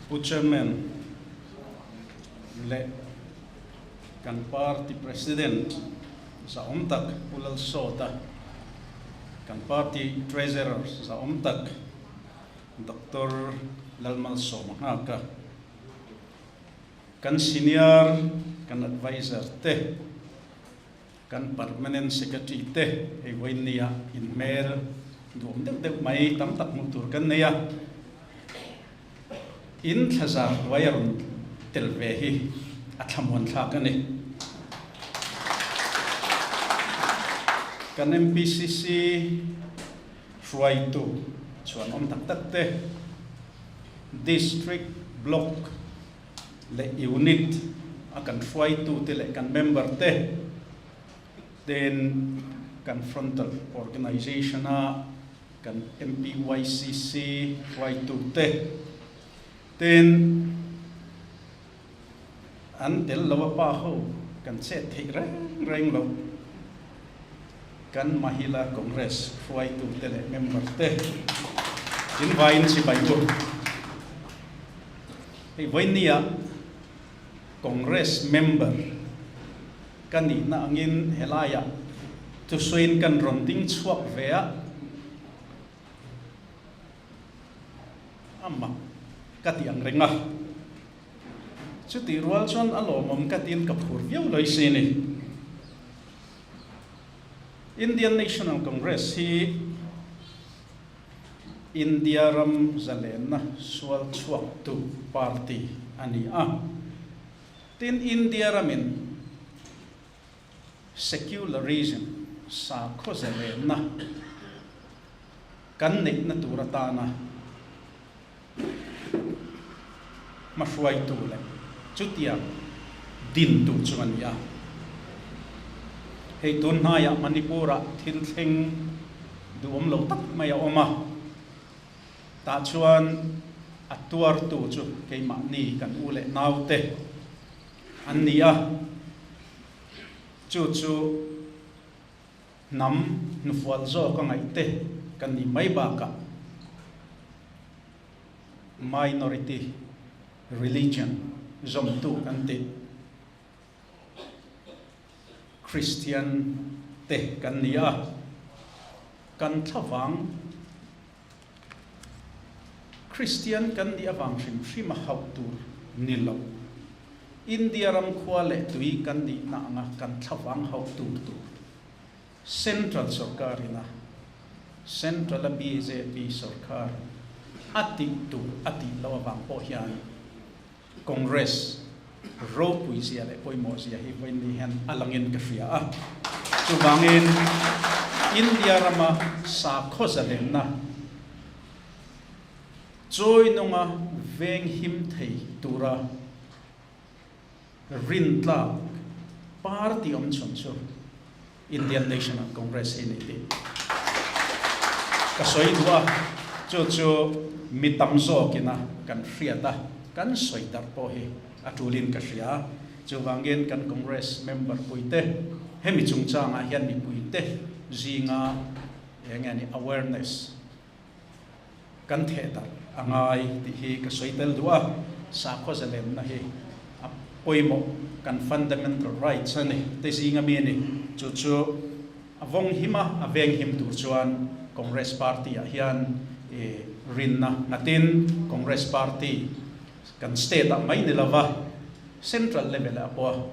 Pu Chairman leh kan party President zahawm tak Pu Lalsawta, kan party Treasurer zahawm tak Doctor Lalmalsawma Nghaka, kan senior kan adviser te, kan permanent secretary te hei vawiinnia inhmel duam deuh deuh mai tam tak hmuh tur kan nei a, in thlazar hnuai a rawn tel ve hi a thlamuan thlak a ni. Kan MPCC hruaitu chhuan awm tak tak te, District, Block leh Unit a kan hruaitute leh kan member te ten kan frontal organization a kan MPYCC hruaitute ten an tel lo a pa ho kan chet theih reng reng lo. Kan Mahila Congress hruaitute leh member te in vaiin chibai u. Hei vawinia Congress member ka nihna angin helaiah thusawiin kan rawn ding chhuak ve a, a mak ka ti ang reng a. Chutih rual chuan a lawmawm ka tiin ka phur viau lawih si ni. Indian National Congress hi India ram zalenna sual chhuaktu party a ni a. Tin, India ramin secularism, sakhaw zalenna kan neihna tur atana hmahruaitu leh chutiang dintu chu a ni a. Hei tun hnaiah Manipur-ah thil thleng duhawm lo tak mai a awm a, tah chuan a tuartu chu keimahni kan u leh naute an ni a, chu chu Hnam hnufual zawk a ngaih te kan nih mai bakah minority religion zawmtu kan tih Christian te kan ni a, kan thlavang Kristian kan nih avang hrim hrim a hauh tur ni lo. India ram khua leh tui kan nihna anga kan thlavang hauh tur tur Central sorkar ina Central a bjp sorkar a tih tur a tih loh avang pawh hian Congress ropui zia leh pawimawh zia hi vawiin hian a langin ka hria a. Chuvangin India rama sakhaw zalenna chawi nunga veng him thei tura rintlak party awm chhun chu Indian National Congress hi ni tih ka sawi duh a, chu chu mi tam zawkina kan hriat a, kan sawi darh pawh hi a tulin ka hria a. Chuvangin kan Congress member puite hemi chungchangah hian mipuite zinga eng nge ni awareness kan theh darh a ngai tih hi ka sawi tel duh a, sakhaw zalenna hi a pawimawh kan fundamental rights a ni te zinga mi a ni. Chu chu a vawng him a, a veng him tur chuan Congress party ah hian i rinna nghatin Congress party kan state ah mai ni lova central level ah pawh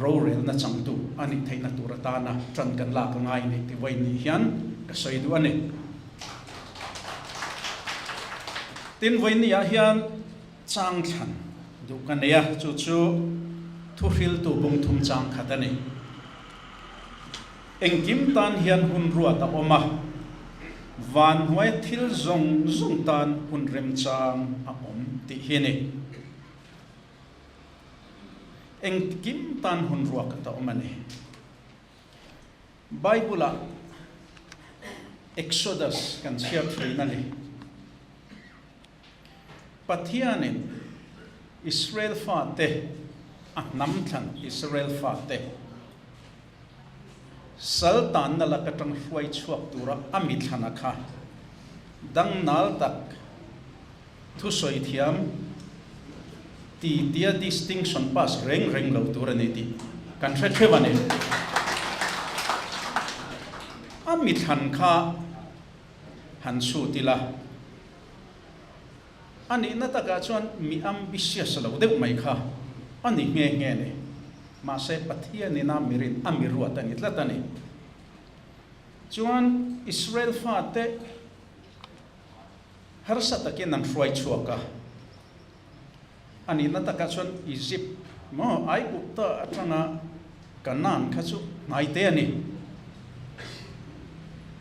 rorelna changtu a nih theihna tur atana tan kan lak a ngai ni ti vawiin nih hian ka sawi duh a ni. Tin, vawiinniah hian chang thlan duh ka nei a, chu chu thuhriltu bungthum chang khat a ni. Engkim tan hian hun ruat a awm a, van hnuaia thil zawng zawng tan hun remchang a awm tih hi a ni. Engkim tan hun ruat a awm a ni. Bible-ah Exodus kan chhiar thin a ni. Pathianin Israel fate, a hnam thlan Israel fate, sal tanna lak atang hruai chhuak tura a mi thlana kha dangnal tak thusawi thiam. Ti tia distinction pass reng reng lo tur a ni tih kan hre theuh a ni. A mithlan kha han chhut ila, a nihna takah chuan mi ambitious lo deuh mai kha a ni nghe nghe a ni. Mahse Pathianin a mirin a mi ruat a ni tlat a ni. Chuan Israel fate harsa takin an hruai chhuak a. A nihna takah chuan Egypt maw Aigupta atanga Canaan kha chu hnai te a ni.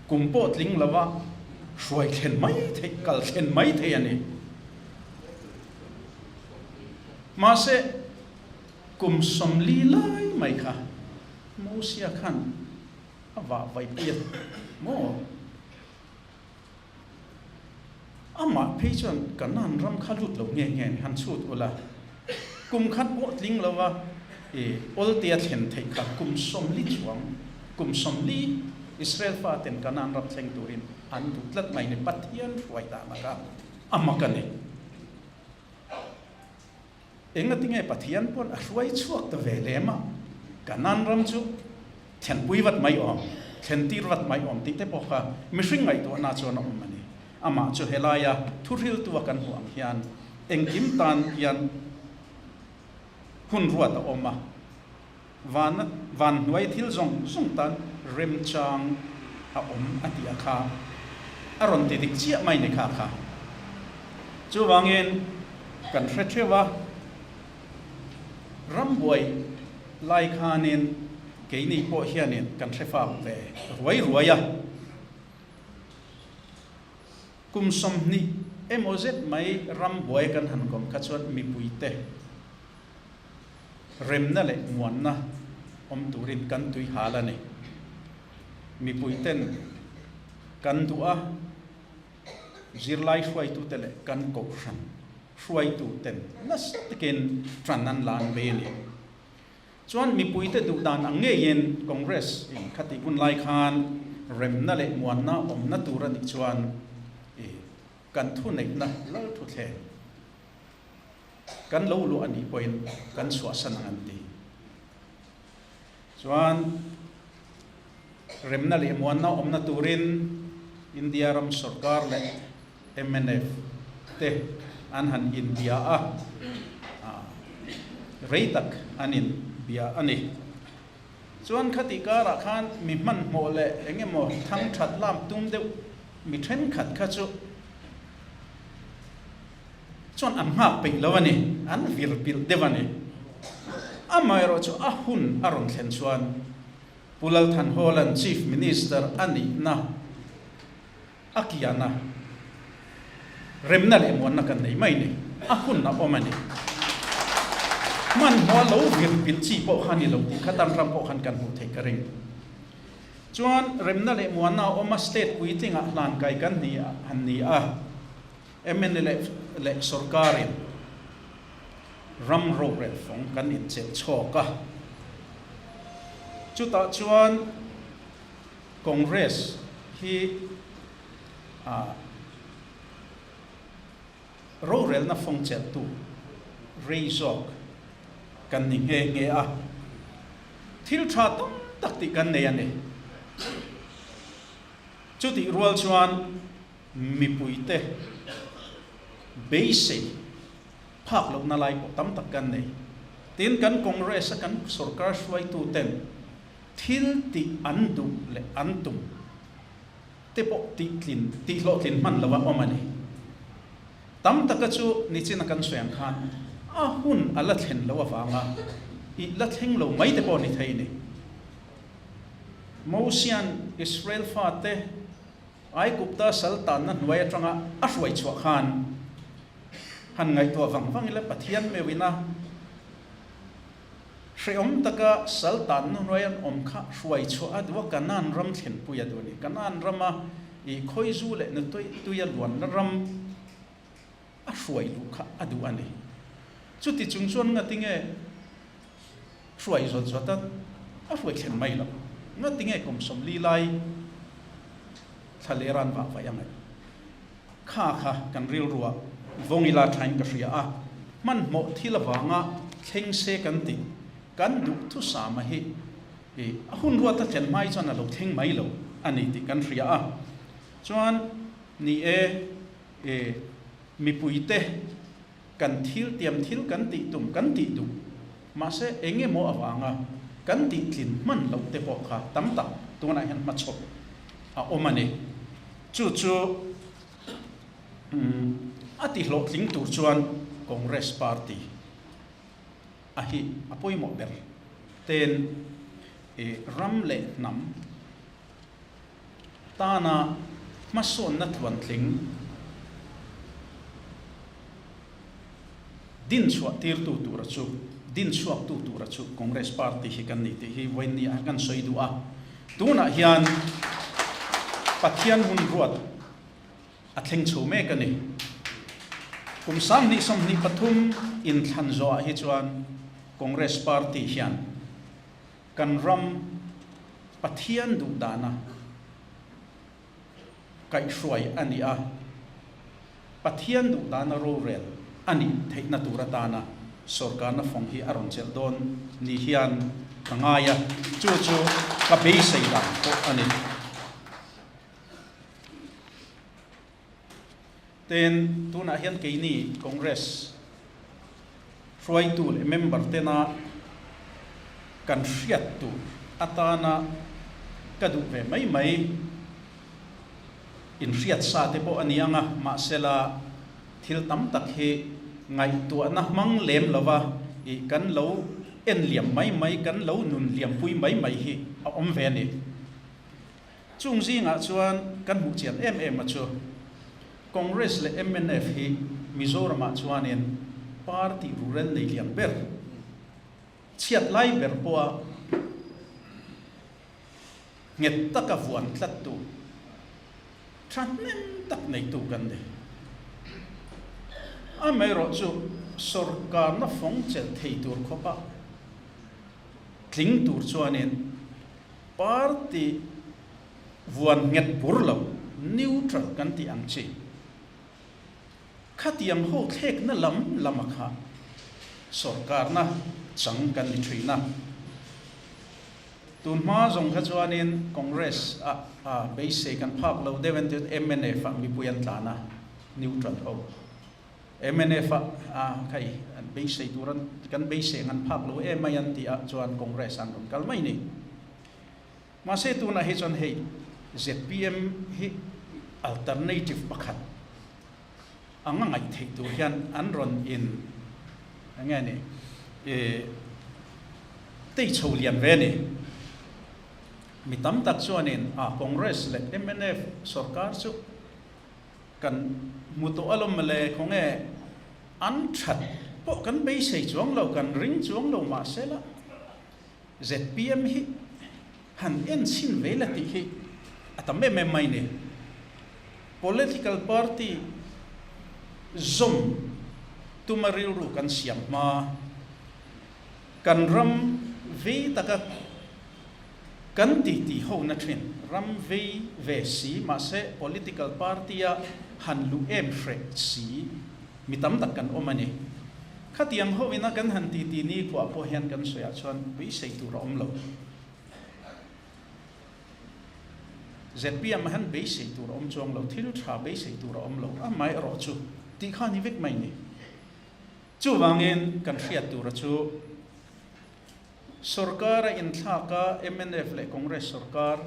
Kum pawh tling lova hruai thlen mai theih, kal thlen mai thei a ni. Mahse, kum 40 lai mai kha Mosia khan a vah vaipui a maw? Amah phei chuan Kanaan ram kha lut lo nge nge ni han chhut ula, kum khat pawh tling lova i awltea thlen theih kha kum 40 chuang, kum 40 Israel faten Kanaan ram thleng turin an duh tlat mai ni, Pathian hruai dan aka a mak a ni. Engatinge Pathian pawn a hruai chhuak ta ve lem a, Kanaan ram chu thlenpui vat mai awm, thlentir vat mai awm tih te pawh kha mihring ngaihtuahna chuan a awm a ni. Amah chu helaia thuhriltua kan hmuh ang hian engkim tan hian hun ruat a awm a, Vana van hnuai thil zawng zawng tan remchang a awm a tih a kha a rawn ti dik chiah mai ni kha kha. Chuvangin kan hre theuh a, rambuai lai khanin keini pawh hianin kan hre fak ve ruai ruai a. Kum 20 emaw zet mai rambuai kan han kawm kha chuan mipuite Remna leh muanna awm turin kan tui hal a ni. Mipuiten kan duh a, zirlai hruaitute leh kan kohhran hruaituten nasa takin ṭan an la an bei a ni. Chuan mipuite duh dan ang ngeiin Congress in khatih hun lai khan remna leh muanna awmna tur a nih chuan kan thuneihna lal thuthleng Kan lo luah a nih pawhin kan chhuahsan ang an ti. Chuan remna leh muanna awmna turin India ram sorkar leh mnf te an han inbia a, rei tak an inbia a ni. Chuan khatih karah khan mi hmanhmawh leh eng emaw thangthat lam tum deuh mi thenkhat kha chu chuan an nghak peih lo a ni, an vir pilh deuh a ni. Amaherawh chu a hun a rawn thlen chuan Pu Lalthanhawla'n Chief Minister a nihna a kian a, remna leh muanna kan nei mai ni, a hun a awm a ni. Hmanhmawh lo vir pilh chi pawh kha ni lo tih kha tan ram pawh khan kan hmuh theih ka ring. Chuan remna leh muanna a awm a, state puitlingah hlan kai kan ni han ni a. Mna leh sorkarin ram rorel fawng kan inchelh chhawk a, chutah chuan Congress hi rorelna fawng chelhtu rei zawk kan ni nghe nghe a, thil tha tam tak tih kan nei a ni. Chutih rual chuan Mipuite beisei phak lohna lai pawh tam tak kan nei. Tin, kan Congress a kan sorkar hruaituten thil tih an duh leh an tum te pawh tihtlin, tihhlawhtlin hman lova awm a ni. Tam taka chu nichina kan sawi ang khan a hun a la thlen loh avanga i la thleng lo mai te pawh ni thei a ni. Mosia'n Israel fate Aigupta sal tanna hnuai atanga a hruai chhuah khan han ngaihtuah vang vang ila Pathian meuhina hrehawm taka sal tanna hnuai an awm kha hruai chhuah a duh a, Kanaan ram thlenpui a duh a ni. Kanaan rama i khawizu leh nutui a luanna ram a hruai luh kha a duh a ni. Chuti chung chuan ngatinge hruai zawt zawt a, a hruai thlen mai lo. Ngatinge kum 40 lai thla leh ran vah vaih a ngaih? Kha kha kan rilruah vawng ila thain ka hria a. Hmanhmawh thil avanga thleng se kan tih kan duhthusama hi a hun ruata thlen hmai chuan a lo thleng mai lo a ni tih kan hria a. Chuan ni e, mipuite kan thil tiam thil kan tih tum kan tih duh mahse eng emaw avanga kan tih tlin hman loh te pawh kha tam tak tunah hian hmachhawp a awm a ni. Chu chu a ti hlawhtling tur chuan Congress party a hi a pawimawh ber ten ram leh hnam tana hmasawnna tluantling dinchhuah tirtu tura chu dinchhuaktu tura chu Congress party hi kan ni tih hi vawiin ah kan sawi duh a. Tunah hian Pathian hun ruat a thleng chho mek a ni. Kum 2023 inthlan zawhah hi chuan Congress party hian Kan ram Pathian duh dana kaihhruai a nih a, Pathian duh dana rorel a nih theihna tur atana sawrkarna fawng hi a rawn chelh dawn ni hian ka ngai a, chu chu ka beisei dan pawh a ni. Tin, tunah hian keini Congress hruaitu leh member tena kan hriat tur atana ka duh ve mai mai inhriat sa te pawh a ni ang a, mahsela thil tam tak hi ngaihtuahna hmang lem lova ih kan lo en liam mai mai, kan lo nun liampui mai mai hi a awm ve a ni. Chung zingah chuan kan hmuh chian em em a chu Congress leh mnf hi Mizoramah chuanin party ruhrel nei lian ber, chhiat lai ber pawha nghet taka vuan tlattu, thahnem tak neitu kan ni. Amaherawhchu sawrkarna fawng chelh thei tur khawpa tling tur chuanin Party vuan nghet bur lo, neutral kan tih ang chi. Khatiang ho thlekna lam lama kha sawrkarna chang kan ni thin a. Tun hma zawng kha chuanin Congress ah a beisei kan phak lo deuh entir mnf ah mipui an tlan a, neutral ho. Mnf a khai an beisei tur an kan beisei ang an phak lo em mai an tih ah chuan Congress an rawn kal mai ni. Mahse tunah hi chuan hei zpm hi alternative pakhat anga ngaih theih tur hian an rawn in enge ni ih tei chho lian ve a ni. Mi tam tak chuanin a Congress leh mnf sorkar chu Kan hmu tawh alawm mawle, khawnge an that pawh kan beisei chuang lo, kan ring chuang lo mahsela zpm hi han en chhin ve la tih hi a tam em em mai ni. Political party zawm tuma rilru kan siam hma, kan ram vei taka Kan titi ho na thin. Ram vei ve si mahse political party a han luh em hreh si mi tam tak kan awm a ni. Khatiang ho ina kan han titi ni khuah pawh hian kan sawiah chuan beisei tur a awm lo. Zpm han beisei tur a awm chuang lo, thil tha beisei tur a awm lo, amaherawh chu tih kha a ni vek mai ni. Chuvangin kan hriat tura chu. Sorkar a inthlak a, mnf leh Congress sorkar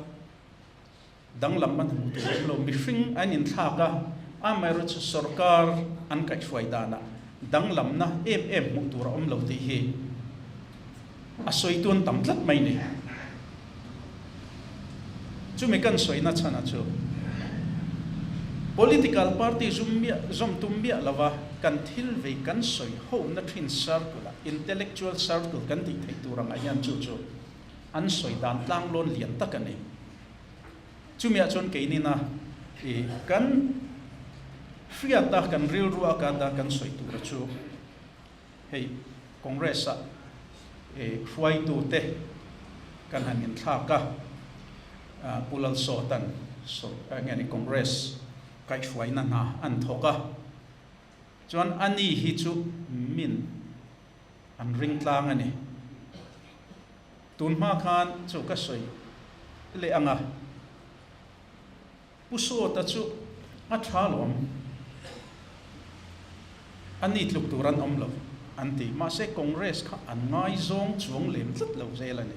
danglam an hmuh tur awm lo. Mihring an inthlak a, amaherawhchu sorkar an kaihhruai danah danglamna em em hmuh tur a awm lo tih hi a sawitu an tam tlat mai ni. Chumi kan sawina chhana chu political party zum miah zawm tum miah lova kan thil vei kan sawi hona thin circle ah intellectual circle kan tih theih tur angah hian chu chu an sawi dan tlanglawn lian tak a ni. Chumiah chuan keinina ih kan hriata kan rilru a kan a kan sawi tura chu Hei Congress-a hruaitute kan han inthlak a, Pu Lalsawta'n nge ni Congress kaihhruaina hna an thawk a. Chuan ani hi chu min an ring tlang a ni. Tun hma khan chu ka sawi leh ang a, Pu Sawta chu a tha lawm, a ni tluk tur an awm lo an ti. Mahse Congress kha an ngaizawng chuang lem tlat lo zel a ni.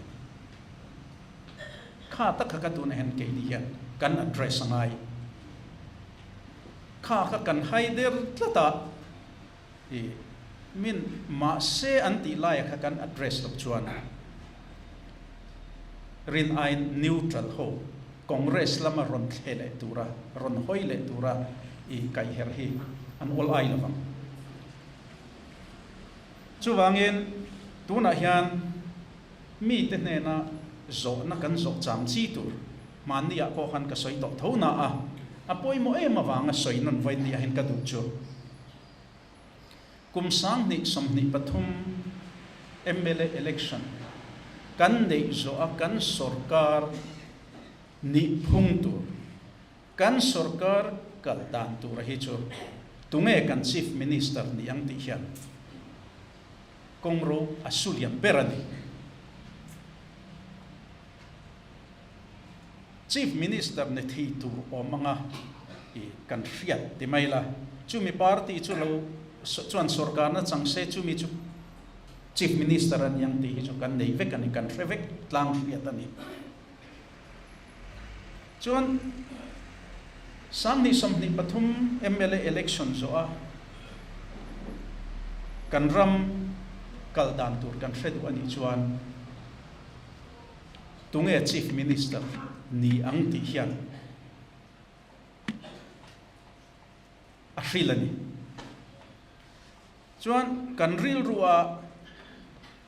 Kha tak kha ka tunah hian keini hian kan address a ngai. Kha kha kan hai der tlat a, i min mahse an tih laia kha kan address loh chuan rin aiin neutral ho Congress lama rawn thle leh tura, rawn hawi leh tura i kaihher hi an awl ai lovang. Chuvangin tunah hian mite hnena zawhna kan zawh cham chi tur Hmanni ah pawh khan ka sawi tawh tho na a, a pawimawh em avanga sawi nawn vawi ni ah hian ka duh chu. Kum 2023 mla election kan neih zawh a kan sorkar nih phung tur, kan sorkar kal dan tur a hi chu tunge kan Chief Minister ni ang tih hian kawngro a su lian ber a ni. Chief Minister ni thei tur awm anga i kan hriat ti mai la, chumi party chu lo chuan sorkarna chang se chumi chu Chief Minister a ni ang tih hi chu kan nei vek a ni, kan hre vek tlang hriat a ni. Chuan 2023 mla election zawh a kan ram kal dan tur kan hre duh a nih chuan, Tunge Chief Minister ni ang tih hian a hril a ni. Chuan kan rilrua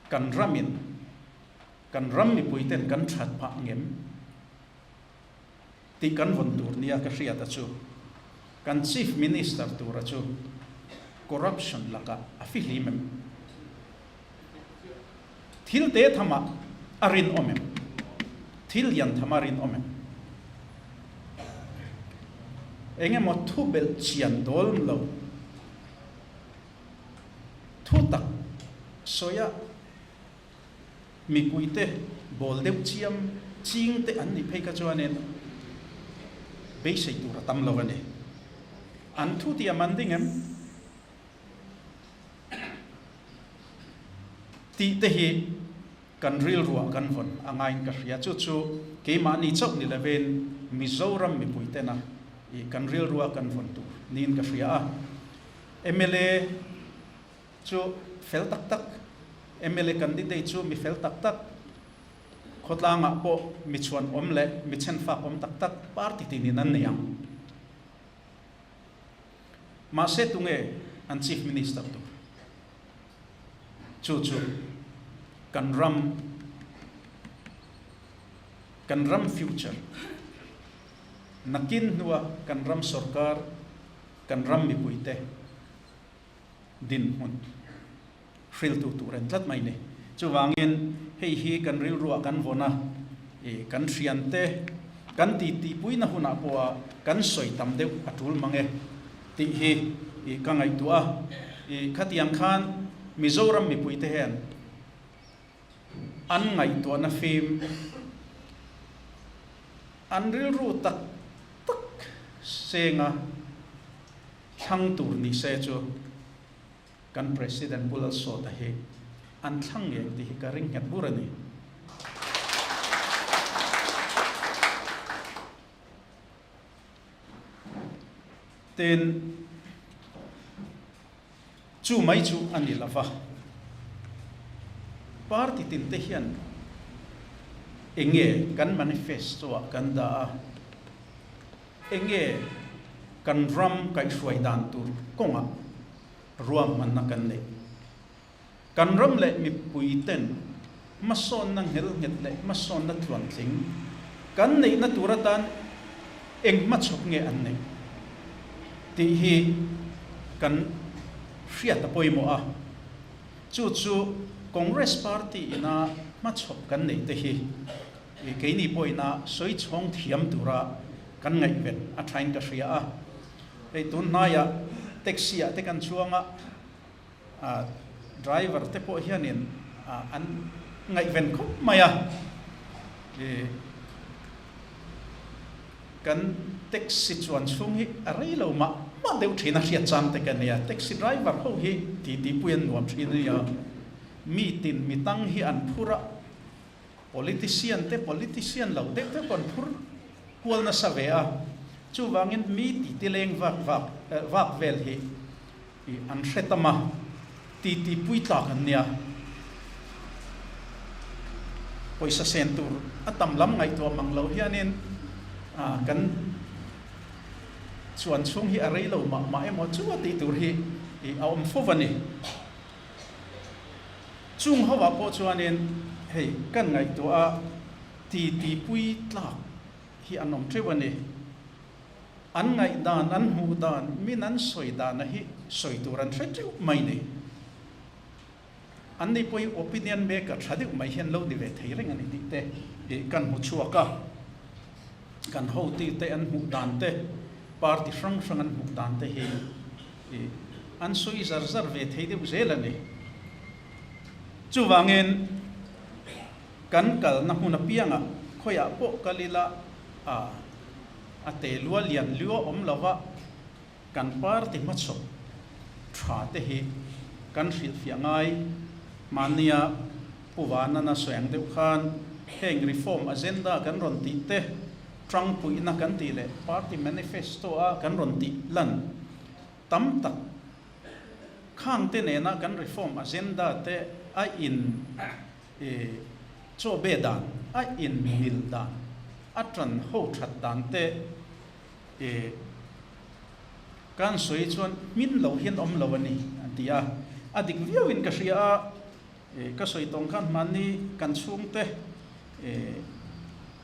kan ramin, kan ram mipuiten kan that phah ngem tih kan vawn tur nia ka hriat a chu kan Chief Minister tura chu corruption lakah a fihlim em? Thil te thamah a rinawm em? Thil lian thamah a rinawm em? Eng emaw thu belh chian dawl lo, thu tak sawia mipuite bawl deuh chiam ching te an nih phei kha chuanin beisei tur a tam lo a ni. An thu tih a man ding em? Tih te hi kan rilruah kan vawn a ngaiin ka hria. Chu chu keimahni chauh ni lovin Mizoram mipui tena ih kan rilrua kan vawn tur niin ka hria a. Mla chu fel tak tak, mla candidate chu mi fel tak tak, khawtlangah pawh mi chhuan awm leh mi chhenfak awm tak tak party tinin an nei ang. Mahse tunge an Chief Minister tur? Chu chu kan ram, kan ram future, nakin hnua kan ram sorkar, kan ram mipuite dinhmun hriltu tur en tlat mai ni. Chuvangin hei hi kan rilruah kan vawn a, i kan hriante kan titipuina hunah pawha kan sawi tam deuh a tul mang e tih hi i ka ngaihtuah a. I khatiang khan Mizoram mipuite hian an ngaihtuahna fim, an rilru tak tak senga thlang tur ni se chu, Kan President Pu Lalsawta hi an thlang ngei tih hi ka ring nghet bur a ni. Tin, chu mai chu a ni lova, party tin te hian enge kan manifesto ah kan dah a, Enge kan ram kaihhruai dan tur kawngah ruahmanna kan neih? Kan ram leh mipui ten hmasawnna nghelnghet leh hmasawnna tluantling kan neihna tur atan eng hmachhawp nge an neih tih hi kan hriat a pawimawh a. Chu chu Congress Party ina hmachhawp kan neih te hi Keini pawhina sawi chhawng thiam tura kan ngaihven a thain ka hria a. Hei tun hnaiah taxi ah te kan chuang a, driver te pawh hianin an ngaihven khawp mai a, kan taxi chuan chhung hi a rei lo mah mah deuh thin a hriat chang te ka nia, taxi driver ho hi titi pui an nuam thin a nia, mi tin mi tang hi an phur a, Politician te politician lo deuh deuh pawh an phur kual nasa ve a, chuvangin mi titi leng vak vak vak vel hi an hre tam a, titi pui tlak an nia. Pawisa sen tur a tam lam ngaihtuah mang lo hianin kan chuan chhung hi a rei lo mah mah emaw chu a tih tur hi a awm fo a ni. Chung ho ah pawh chuanin hei kan ngaihtuah a titi pui tlak hi an awm teuh a ni. An ngaihdan, an hmuh dan, min an sawi dana hi sawi tur an hre teuh mai ni. An ni pawh hi opinion maker tha deuh mai hian lo ni ve thei reng a ni tih te kan hmu chhuak a. Kan hotu te an hmuh dan te, party hrang hrang an hmuh dan te hi I an sawi zar zar ve thei deuh zel a ni. Chuvangin kan kalna hmun apiangah khawiah pawh kal ila a a te lua lian lua awm lova kan party hmachhawp tha te hi kan hrilhfiah ngai. Mahnia Pu Vanana sawi ang deuh khan heng reform agenda kan rawn tih te, Tangpuihna kan tih leh party manifesto a kan rawn tih lan tam tak khang te nena kan reform agenda te a in chaw be dan, a in mil dan, a tan ho that dan te kan sawi chuan hmin lo hian awm lo a ni an ti a. A dik viau in ka hria a, ka sawi tawng khan hmanni kan chhungte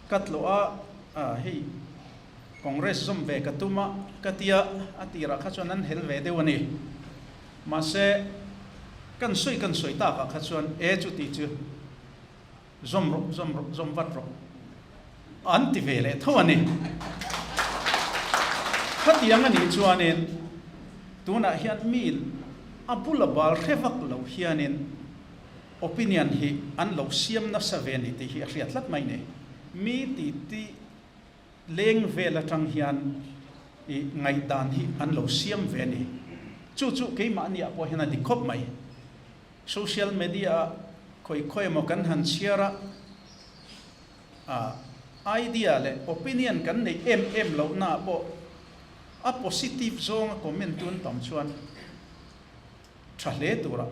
Ka tlawh a, hei Congress zawm ve ka tum a ka tia, a tirah kha chuan an hel ve deuh a ni. Mahse, kan sawi kan sawi takah kha chuan e chuti chu zawm rawh, zawm rawh, zawm vat rawh an ti ve leh tho a ni. Khatiang a nih chuanin tunah hian mi a bula bal hre vak lo hianin Opinion hi an lo siam nasa ve ni tih hi a hriat tlat mai ni. Mi ti ti leng vel atang hian i ngaihdan hi an lo siam ve ni. Chu chu keimahni ah pawh hian a dik khawp mai. Social media ah khawi khawi emaw kan han chhiar a, a idea leh opinion kan neih em em lohna ah pawh a positive zawnga comment tu an tam chuan Tha hle turah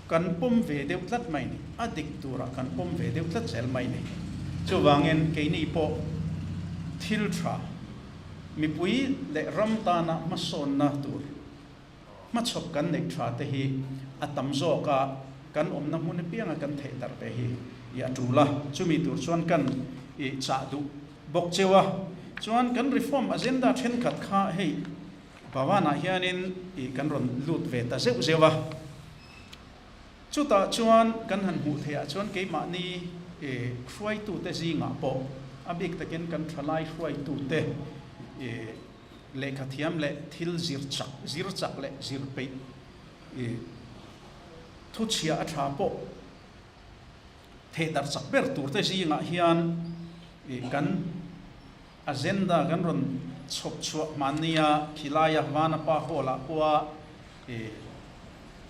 kan pawm ve deuh tlat mai ni, a dik turah kan pawm ve deuh tlat zel mai ni. Chuvangin keini pawh thil tha, mipui leh ram tana hmasawnna tur hmachhawp kan neih tha te hi a tam zawk a, kan awmna hmun apianga kan theih darh ve hi i a tul a, chumi tur chuan kan i chah duh bawk cheu a. Chuan kan reform agenda thenkhat kha hei Bhavan-ah hianin ih kan rawn lut ve ta zeuh zeuh a. Chutah chuan kan han hmuh theihah chuan keimahni ih hruaitute zingah pawh a bik takin kan thalai hruaitute ih lehkhathiam leh thil zir chak zir chak leh zir peih ih thuchhia a tha pawh thehdarh chak ber turte zingah hian ih kan Agenda kan rawn chhawp chhuah hmannia khilaia Vanapa Hall ah pawha ih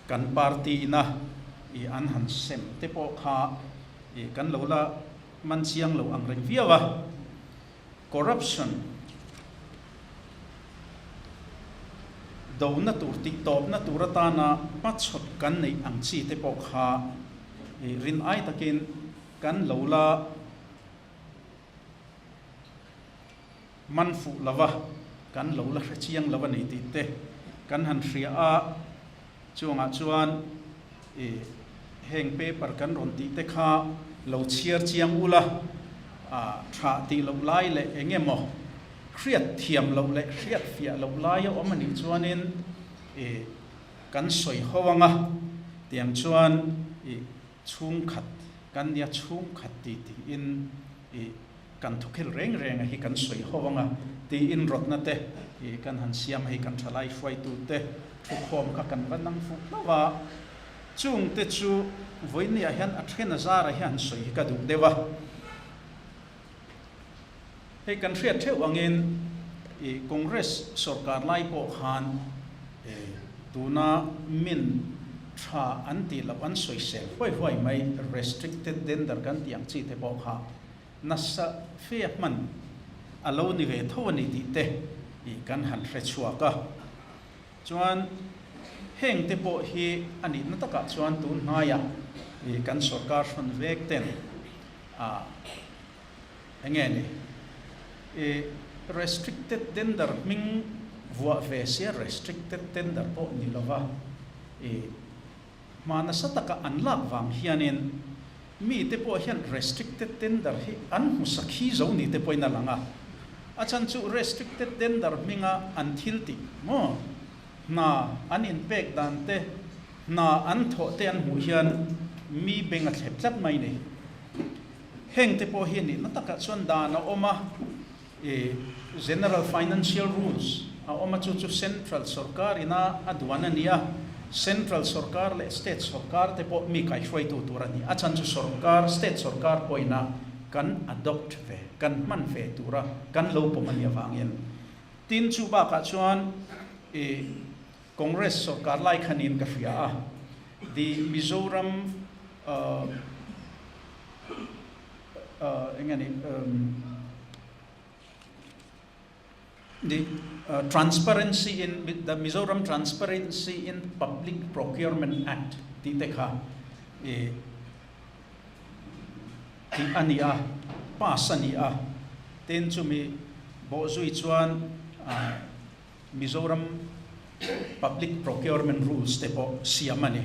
kan party ina ih an han sem te pawh kha ih kan lo la man chiang lo ang reng viau a. Corruption dona tur tih tawpna tur atana hmachhawp kan neih ang chi te pawh kha ih rin ai takin kan lo la Man fuh lova kan lo la hre chiang lo a ni tih te kan han hria a, chuangah chuan i heng paper kan rawn tih te kha lo chhiar chiang ula, a tha tih loh lai leh eng emaw hriat thiam loh leh hriat fiah loh lai a awm a nih chuanin i kan sawi ho ang a, tiang chuan i Chhungkhat kan nia chhungkhat ti tiin i kan thukhel reng reng a hi kan sawi ho anga tiin rawtna te i kan han siam a hei kan thalai hruaitu te thukhawm kha kan va nang fuh hlauh a, chung te chu vawinia hian a then a zara hi han sawi hi ka duh deuh a. Hei kan hriat theuh angin i Congress sorkar lai pawh khan tuna min tha an tih loh an sawisel huai huai mai, restricted tender kan tih ang chi te pawh kha nasa fe hman a lo ni ve tho a ni tih te i kan han hre chhuak a. Chuan heng te pawh hi a nihna takah chuan tun hnaiah i kan sorkar hrawn vek ten a enge ni i restricted tender hming vuah ve sia restricted tender pawh ni lova i hma nasa taka an lak vang hianin mi te pawh hian restricted tender hi an hmu sakhi zo ni te pawhin a lang a, a chhan chu restricted tender hminga an thil tih maw hna an inpek dan te hna an thawh te an hmuh hian mi beng a thlep tlat mai ni. Heng te pawh hi nihna takah chuan dan a awm a, i General Financial Rules a awm a, chu chu Central sorkar ina a duan a ni a, Central sorkar leh State sorkar te pawh mi kaihruaitu tur a ni. A chhan chu sorkar, State sorkar pawhina kan adopt ve, kan hman ve tura kan lo pawm a nih avangin. Tin, chu bakah chuan i Congress sorkar lai khanin ka hria a, the Mizoram eng nge ni the Transparency in the Mizoram Transparency in Public Procurement Act tih te kha i tih a ni a, pass a ni a, tin chumi bawhzui chuan Mizoram Public Procurement Rules te pawh siam a ni.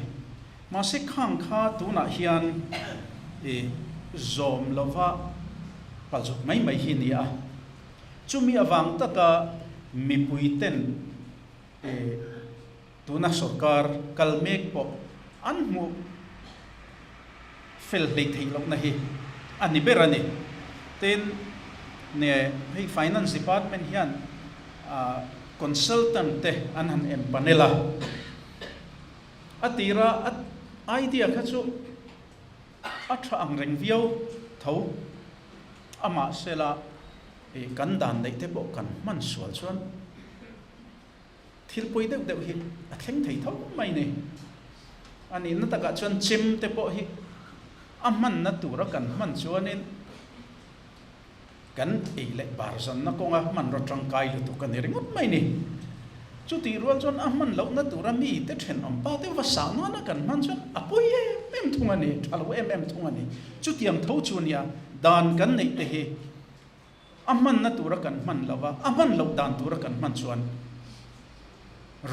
Mahse khang kha tunah hian i zawm lova palzut mai mai hi ni a. Chumi avang taka mipui ten i tuna sorkar kal mek pawh an hmuh fel hlei theih lohna hi a ni ber a ni. Tin, ne hei Finance Department hian consultant te an han empanel a, a tira a idea kha chu a tha ang reng viau tho a mahsela kan dan neih te pawh kan hman sual chuan Thil pawi deuh deuh hi a thleng thei tho mai ni. A nihna takah chuan chem te pawh hi a hmanna tura kan hman chuanin kan ei leh bar zanna kawnga hmanraw tangkai lutuk a ni ringawt mai ni. Chutih rual chuan a hman lohna tura mite thenawm pa te va sah nana kan hman chuan a pawi em em thung a ni, tha lo em em thung a ni. Chutiang tho chu nia dan kan neih te hi A hmanna tura kan hman lo va, a hman loh dan tura kan hman chuan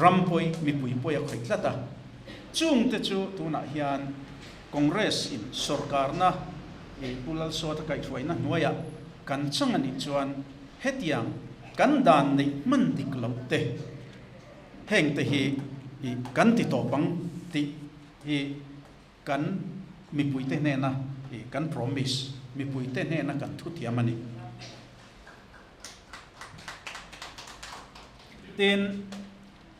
ram pawi, mipui pawi a khawih tlat a. Chungte chu tunah hian Congress in sorkarna i Pu Lalsawta kaihhruaina hnuaiah kan chang a nih chuan hetiang kan dan neih hman dik loh te hengte hi i kan ti tawp ang tih hi Kan mipuite hnena i kan promise, mipuite hnena kan thutiam a ni. Tin,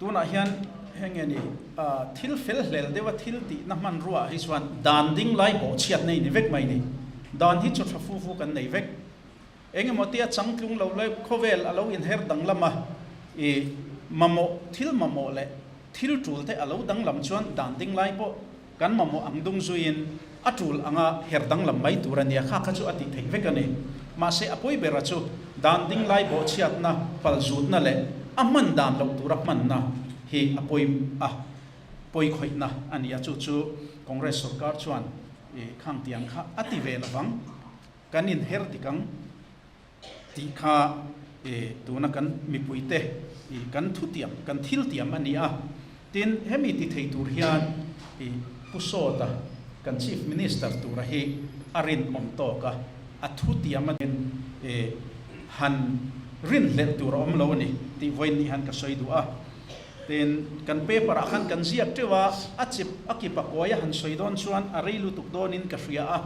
tunah hian heng nge ni, thil fel hlel deuha thil tihna hmanruaah hi chuan dan ding lai bawhchhiat nei ni vek mai ni. Dan hi chu tha fu fu kan nei vek. Eng emaw tia changtlung lo leh khawvel a lo inher danglam a, i mamawh thil mamawh leh thil tul te a lo danglam chuan dan ding lai pawh kan mamawh ang dung zuiin a tul anga her danglam mai tur a nia, kha kha chu a tih theih vek a ni. Mahse a pawi bera chu dan ding lai bawhchhiatna, palzutna leh a hman dan loh tura hmanna hi a pawi a, pawi khawihna a ni a, chu chu Congress sorkar chuan i khang tiang kha a ti ve lovang. Kan inher dik ang tih kha tuna kan mipuite kan thutiam, kan thiltiam a ni a. Tin, hemi ti thei tur hian Pu Sawta, kan Chief Minister tura hi a rinawm tawk a, a thutiam a han rinhlelh tur a awm lo a ni tih vawiin ni hian ka sawi duh a. Tin, kan paper ah khan kan ziak teuh a, a chip a kip a kawi a han sawi dawn chuan a rei lutuk dawnin ka hria a.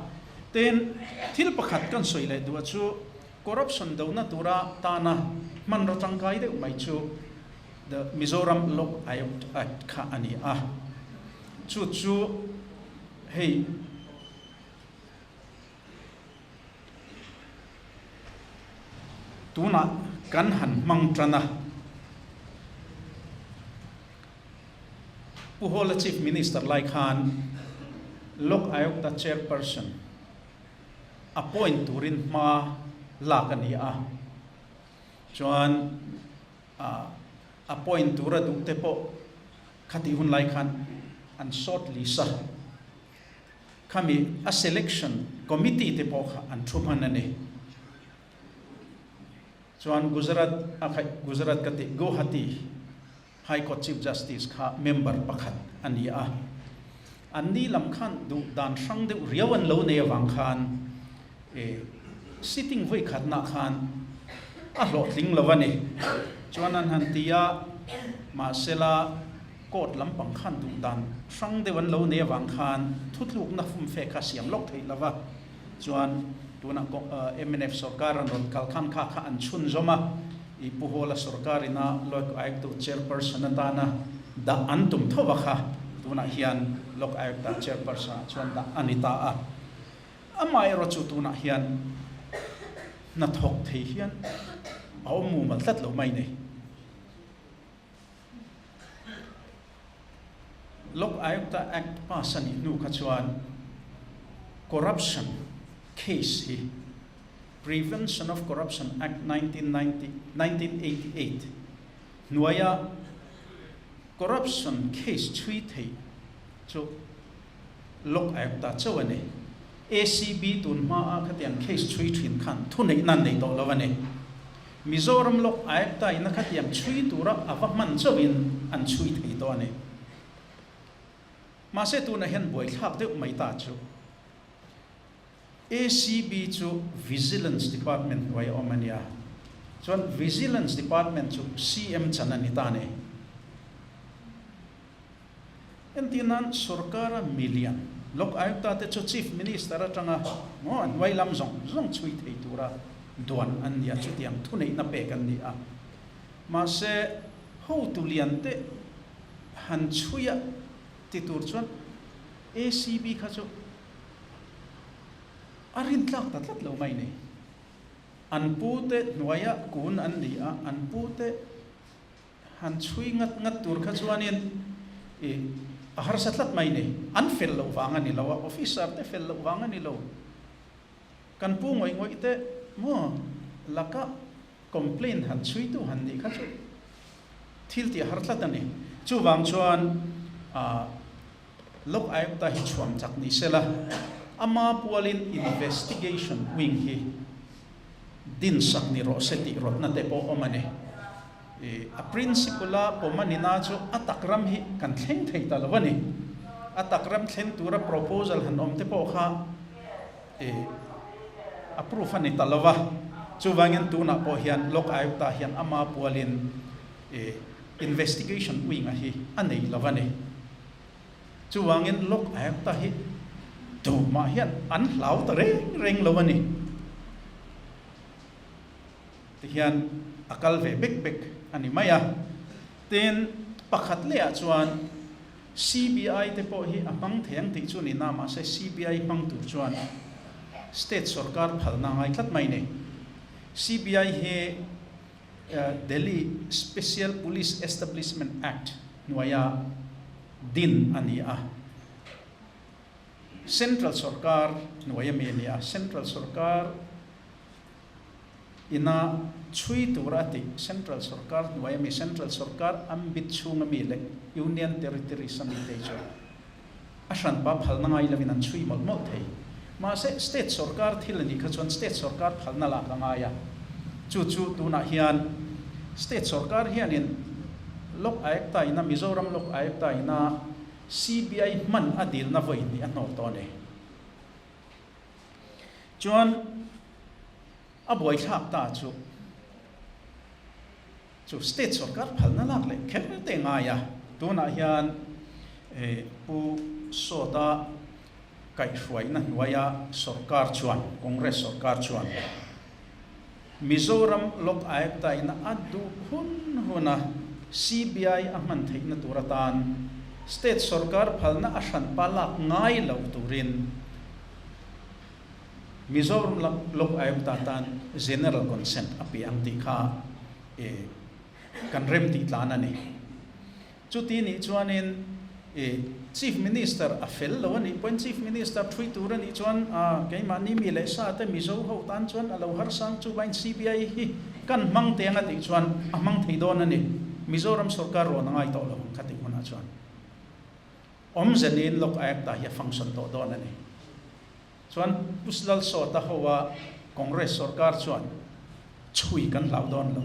Tin, thil pakhat kan sawi leh duh a chu, Corruption dona tura tana hmanraw tangkai deuh mai chu The Mizoram Lok Ayukt Act kha a ni a. Chu chu hei tunah kan han hmang tan a. Pu Hawla Chief Minister lai khan Lok Ayukta Chairperson appoint turin hma lak a ni a, chuan appoint tura duh te pawh khatih hun lai khan an short list a, khami a selection committee te pawh kha an thu hman a ni. Chuan Gujarat a khaih Gujarat ka tih Guwahati High Court Chief Justice kha member pakhat a ni a, an ni lam khan duh dan hrang deuh riau an lo nei avang khan e sitting vawi khatnah khan a hlawhtling lo a ni. Chuan an han ti a, mahsela court lampang khan duh dan hrang deuh an lo nei avang khan thutlukna fumfe kha siam lawk theih lo va, chuan tunah mnf sorkar an rawn kal khan kha kha an chhunzawm a, I Pu Hawla sorkar ina Lok Ayukta chairperson atana dah an tum tho a kha tunah hian Lok Ayukta chairperson ah chuan dah a ni ta a. Amaherawh chu tunah hian hnathawk thei hian a awm mumal tlat lo mai nei. Lok Ayukta Act pass a nih hnu kha chuan corruption case hi Prevention of Corruption Act 1990, 1988 hnuaia corruption case chhui theih chu Lok Ayukta chauh a ni. ACB tun hmaa khatiang case chhui thin khan thuneihna an nei tawh lo a ni. Mizoram Lok Ayukta ina khatiang chhui tura a va hman chauhin an chhui thei tawh a ni. Mahse tunah hian buaithlak deuh mai ta chu ACB chu Vigilance Department hnuai a awm a nia. Chuan Vigilance Department chu CM chan a ni ta a ni. Entir nan sorkara milian Lok Ayukta te chu Chief Minister atanga maw a hnuai lam zawng zawng chhui thei tura duan an ni a, chutiang thuneihna pek an ni a. Mahse, hotu lian te han chhui a ti tur chuan ACB kha chu a rintlak ta tlat lo mai ni. An pute hnuaia kun an ni a, an pute Han chhui ngat ngat tur kha chuanin i a harsa tlat mai ni. An fel loh vang a ni lo a, officer te fel loh vang a ni lo. Kan pu ngawih ngawih te maw laka complaint han chhui tu han nih kha chu thil tih a har tlat a ni. Chuvang chuan ah Lok Ayukta hi chhuam chak ni sela, ama pualin investigation wing hi din sak ni rawh se tih rawtna te pawh awm a ni. I a principle a pawm a ni na chu a tak ram hi kan thleng thei ta lo a ni. A tak ram thleng tura proposal han awm te pawh kha i approve a ni ta lo va. Chuvangin tunah pawh hian Lok Ayukta hian ama pualin i investigation wing a hi a nei lo a ni. Chuvangin Lok Ayukta hi tumah hian an hlau ta reng reng lo a ni. Tihian a kal ve bek bek a ni mai a. Tin, pakhat lehah chuan CBI te pawh hi a hmang thei ang tih chu ni na, mahse CBI hmang tur chuan state sorkar phalna a ngai tlat mai ni. CBI hi Delhi Special Police Establishment Act hnuaia din a ni a. Central sorkar hnuaia mi a ni a. Central sorkar ina chhui tura a tih Central sorkar hnuaia mi, Central sorkar ambit chhunga mi leh Union Territories a mi te chu a hranpa phalna ngai lovin an chhui mawlh mawlh thei. Mahse, state sorkar thil a nih kha chuan state sorkar phalna lak a ngai a. Chu chu tunah hian state sorkar hianin Lok Ayukta ina, Mizoram Lok Ayukta ina CBI hman a dilna vawi hnih a hnawk tawh a ni. Chuan a buaithlak ta chu chu state sorkar phalna lak leh kher te ngai a, tunah hian Pu Sawta kaihhruaina hnuaia sorkar chuan, Congress sorkar chuan. Mizoram Lok Ayukta ina a duh hun huna CBI a hman theihna tur atan State sorkar phalna a hranpa lak ngai lo turin Mizoram Lok Ayukta tan General Consent a pe ang tih kha kan remtih tlan a ni. Chuti nih chuanin i Chief Minister a fel lo a nih pawhin Chief Minister thui tur a nih chuan keimahni mi leh sa te Mizo ho tan chuan a lo harsang chuvain CBI hi kan hmang teng a tih chuan a hmang thei dawn a ni. Mizoram sorkar rawn a ngai tawh lo ang kha tih hunah chuan awmze niin Lok Ayukta hi a function tawh dawn a ni. Chuan Pu Lalsawta hoa Congress sorkar chuan chhui kan hlau dawn lo,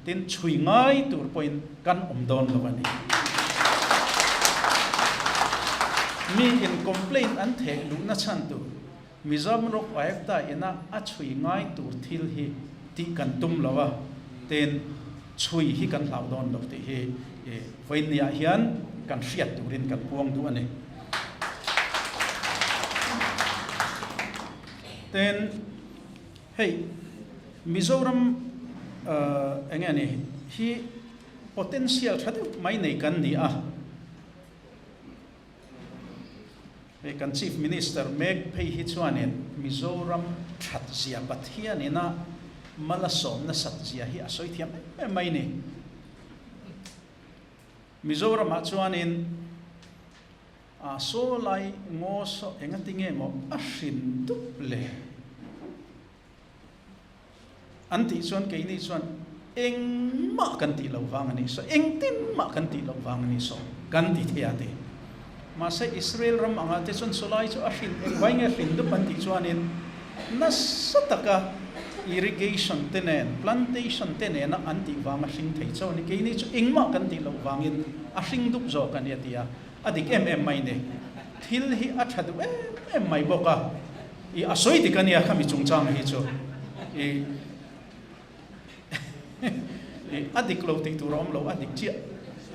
tin chhui ngai tur pawhin kan awm dawn lo a ni. Mi in complaint an theh luhna chhan tur Mizoram Lok Ayukta ina a chhui ngai tur thil hi tih kan tum lo a, tin chhui hi kan hlau dawn lo tih hi vawiinniah hian kan hriat turin kan puang duh a ni. Tin, hei Mizoram eng nge ni hi potential tha deuh mai nei kan ni a. Hei kan Chief Minister mek phei hi chuanin Mizoram that zia Pathianin a mal a sawm nasat zia hi a sawi thiam em em mai ni. Mizoramah chuanin a saw lai ngaw saw engati nge maw a hrin dup le? An tih chuan keini chuan engmah kan tih loh vang a nih saw, engtin mah kan tih loh vang a nih saw kan ti thei a ti. Mahse Israel ram angah te chuan sawlai chu a hrin engvai nge hrin dup an tih chuanin nasa taka irrigation te nen, plantation te nena an tih vang a hring thei chauh a ni. Keini chu engmah kan tih loh vangin a hring dup zawk a ni a ti a, a dik em em mai ni. Thil hi a tha duh em em mai bawk a, i a sawi dik a nia khami chungchang hi chu i a dik lo tih tur a awm lo, a dik chiah.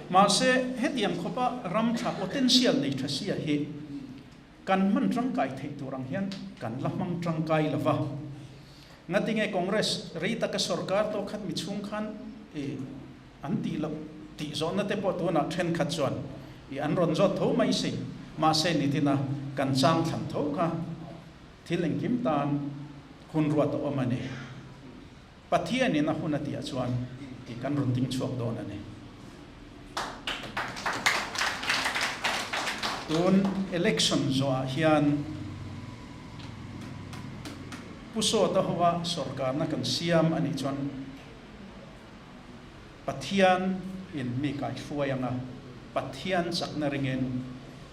Mahse hetiang khawpa ram tha potential nei tha sia hi kan hman tangkai theih tur ang hian kan la hmang tangkai lo va. Ngatinge Congress rei taka sorkar tawh khat mi chhung khan i an tih loh tih zawhna te pawh tunah thenkhat chuan i an rawn zawt tho mai si. Mahse nitina kan chang thlan tho kha thil engkim tan hun ruat a awm a ni. Pathianin a hun a tihah chuan i kan rawn ding chhuak dawn a ni. Tun election zawhah hian Pu Sawta hova sorkarna kan siam a nih chuan Pathian in mi kaihruai anga Pathian chakna ringin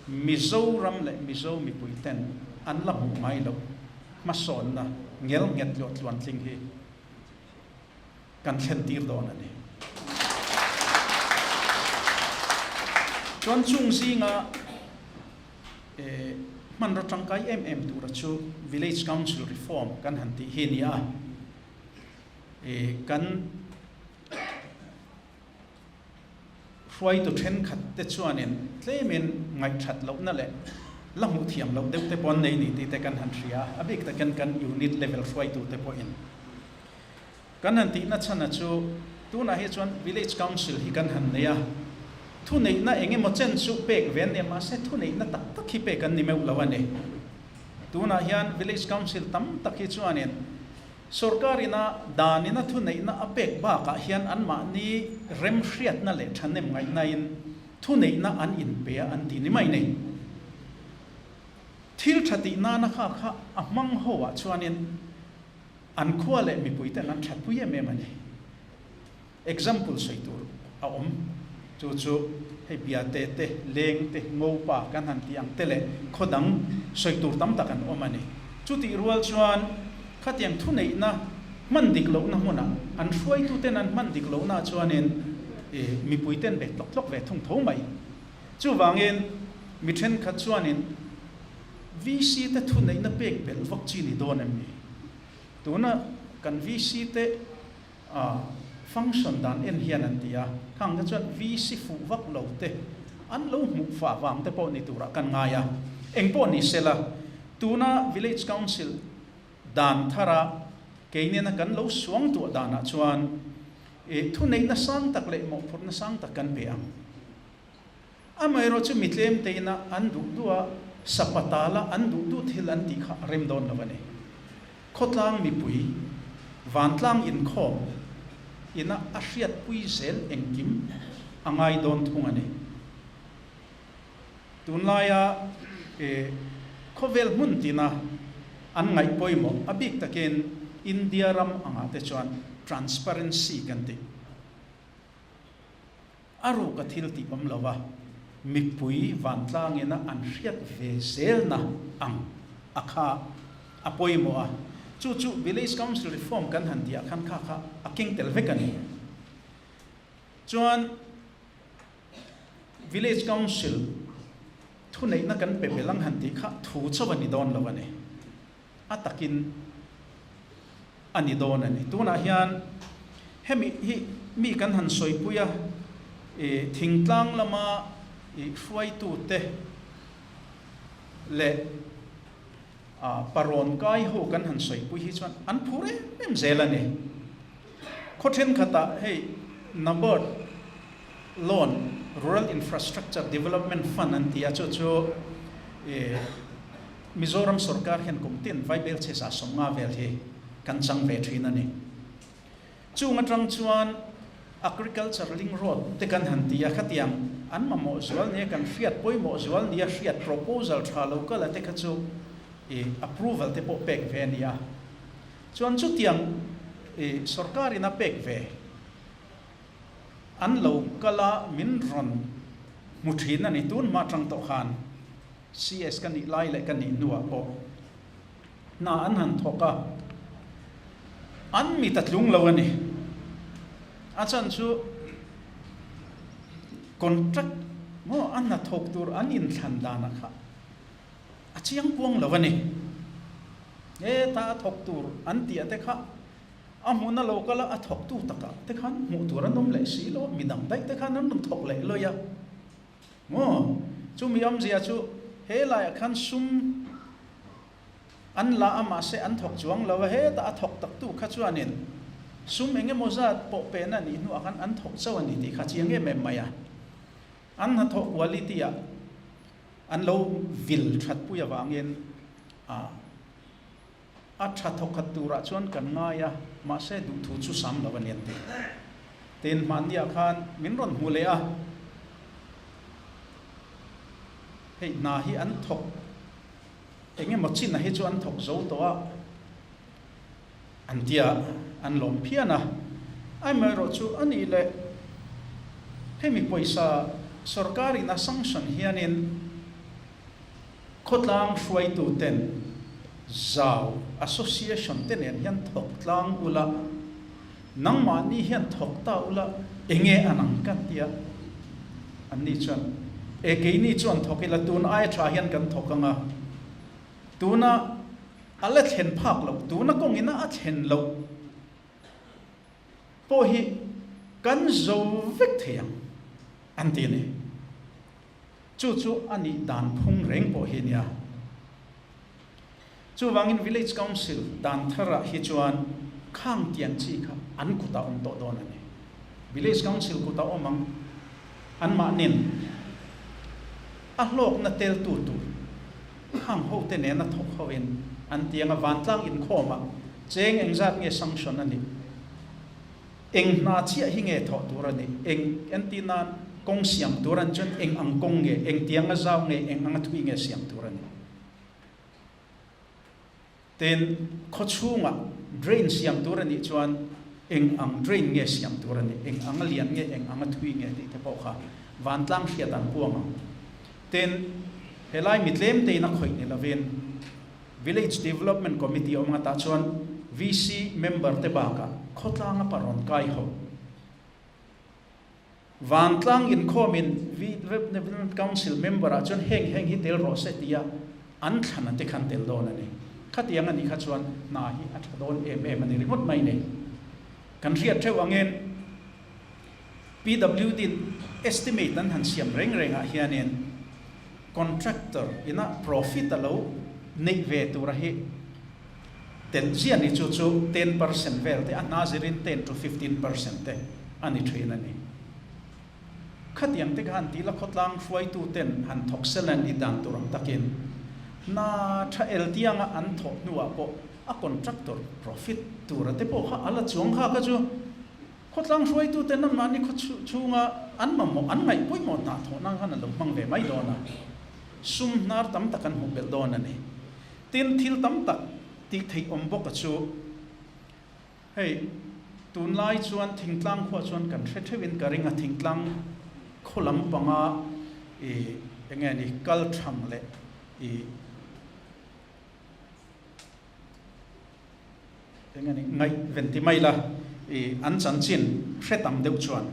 Mizoram leh Mizo mipui ten an la hmuh ngai loh hmasawnna ngel nghet luah tluantling hi kan thlen tir dawn a ni. Chuan chung zinga hmanraw tangkai em em tura chu Village Council Reform kan han tih hi a ni a. Kan hruaitu thenkhat te chuanin tlemin ngaihthat lohna leh la hmuh thiam loh deuh te pawh an nei ni tih te kan han hria a, a bik takin kan unit level hruaitu te pawhin kan han tihna chhana chu tunah hi chuan village council hi kan han nei a, thuneihna eng emaw chen chu pek ve an ni a, mahse thuneihna tak tak hi pek an ni meuh lo a ni. Tunah hian village council tam tak hi chuanin Sorkar ina dan ina thuneihna a pek bakah hian anmahni remhriatna leh thahnem ngaihnain thuneihna an inpe a an ti ni mai nei. Thil tha tih nana kha kha a hmang ho ah chuanin an khua leh mipui ten an thatpui em em a ni. Example sawi tur a awm. Chu chu hei Biate te, Leng te, Ngopa kan han tih ang te leh khaw dang sawi tur tam tak an awm a ni. Chutih rual chuan khatiang thuneihna hman dik lohna hmunah an hruaituten an hman dik lohna chuanin mipuiten ve tlawk tlawk ve thung tho mai. Chuvangin mi thenkhat chuanin VC te thuneihna pek belh vak chi ni dawn em ni? Tuna kan VC te A function dan en hian an ti a, khang te chuan VC fuh vak lo te an lo hmuh fah vang te pawh ni turah kan ngai a. Eng pawh ni sela, tuna Village Council dan thara Kei nena kan lo suangtuah danah chuan i thuneihna sang tak leh mawhphurhna sang tak kan pe ang. Amaherawh chu mi tlem teina an duh duh a, sapatala an duh duh thil an tih kha a rem dawn lo a ni. Khawtlang mipui, vantlang inkhawm ina a hriatpui zel engkim a ngai dawn thung a ni. Tunlaia khawvel hmun tina an ngaih pawimawh a bik takin India ram angah te chuan transparency kan ti. A ruka thil tih awm lo a, mipui vantlangina an hriat ve zelna ang a kha a pawimawh a, chu chu Village Council Reform kan han tih ah khan kha kha a keng tel vek a ni. Chuan Village Council thuneihna kan pe belh ang han tih kha thu chauh a ni dawn lo a ni. A takin a ni dawn a ni. Tunah hian hemi hi mi kan han sawipui a, ih thingtlang lama ih hruaitute leh ah parawn kai ho kan han sawipui hi chuan an phur em em zel a ni. Khaw thenkhatah hei NABARD loan, Rural Infrastructure Development Fund an ti a, chu chu ih Mizoram sorkar hian kum tin Vaibel chhesa 50 vel hi kan chang ve thin a ni. Chung atang chuan Agriculture Link Road te kan han ti a, khatiang an mamawh zual nia kan hriat pawimawh zual nia hriat proposal tha lo kal a te kha chu ih approval te pawh pek ve a ni a. Chuan chutiang ih sorkar in a pek ve an lo kal a min rawn hmu thin a ni tun hma atang tawh khan. CS ka nih lai leh ka nih hnuah pawh hna an han thawk a, an mit a tlung lo a ni. A chhan chu contract maw a hna thawk tur an inthlan danah kha a chiang kuang lo a ni. Heta a thawk tur an tih te kha a hmun a lo kal a, a thawktu takah te khan hmuh tur an awm leh si lo a, midang daih te khan an rawn thawk leh lawih a. Maw? Chumi awmzia chu he laiah khan sum an la a mahse an thawk chuang lo a, hetah a thawk taktu kha chuanin sum eng emaw zat pawh pehna nih hnuah khan an thawk chauh a ni tih kha chiang em em mai a. An hnathawh quality ah an lo vil thatpui avangin a A tha thawkhat turah chuan kan ngai a, mahse duhthu chu sam lo a ni an ti. Tin, hmanniah khan min rawn hmu leh a, hei hna hi an thawk, eng emaw chin a hi chu an thawk zo tawh a, an ti a, an lawm phian a. Amaherawh chu a nih leh hemi pawisa sorkarin a sanction hianin, Khawtlang hruaituten Zau Association te nen hian thawk tlang ula, nangmahni hian thawk ta ula enge an ang ka tia anni chuan e keini chuan thawk ila tun aia tha hian kan thawk anga tuna a la thlen phak loh tuna kawngina a thlen loh pawh hi kan zo vek thei ang an ti a ni. Chu chu a nih dan phung reng pawh hi a nia. Chuvangin Village Council dan tharah hi chuan khang tiang chi kha an kutah awm tawh dawn a ni. Village Council kutah awm ang anmahnin a hlawkna teltu tur khang hote nena thawk hoin an ti ang a, vantlang inkhawmah cheng engzat nge sanction a nih? Eng hna chiah hi nge thawh tur a nih? Eng entir nan kawng siam tur an chuan eng ang kawng nge, eng tiang a zau nge, eng anga thui nge siam tur a nih? Tin, khaw chhungah drain siam tur a nih chuan eng ang drain nge siam tur a nih, eng anga lian nge, eng anga thui nge tih te pawh kha vantlang hriat an puang ang. Tin, helai mi tlem tein a khawih ni lovin, Village Development Committee awm ngatah chuan VC member te bakah khawtlang a parawn kai ho. Vantlang inkhawmin Development Council member ah chuan heng heng hi tel rawh se tia an thlan a te khan tel dawn a ni. Khatiang a nih kha chuan hna hi a tha dawn em em a ni ringawt mai ni. Kan hriat theuh angin PWD in estimate an han siam reng rengah hianin Contractor ina profit a lo neih ve tura hi Telh ziah ni chu chu 10% vel te a hna zirin 10 to 15% te a ni thin a ni. Khatiang te kha han tih la khawtlang hruaitu ten han thawk sel an i dan tur ang takin hna tha el tianga an thawh hnuah pawh a contractor profit tura te pawh kha a la chuang kha kha chu khawtlang hruaitu ten anmahni khaw chhunga an mamawh an ngaih pawimawh hna thawh nan khan an lo hmang ve mai dawn a, sum hnar tam tak an hmuh belh dawn a ni. Tin, thil tam tak tih theih awm bawk a chu. Hei, tunlai chuan thingtlang khuah chuan kan hre theuhin ka ring a, thingtlang khaw lampanga i eng nge ni kal thang leh i eng nge ni ngaih ven ti mai la i an chanchin hre tam deuh chuan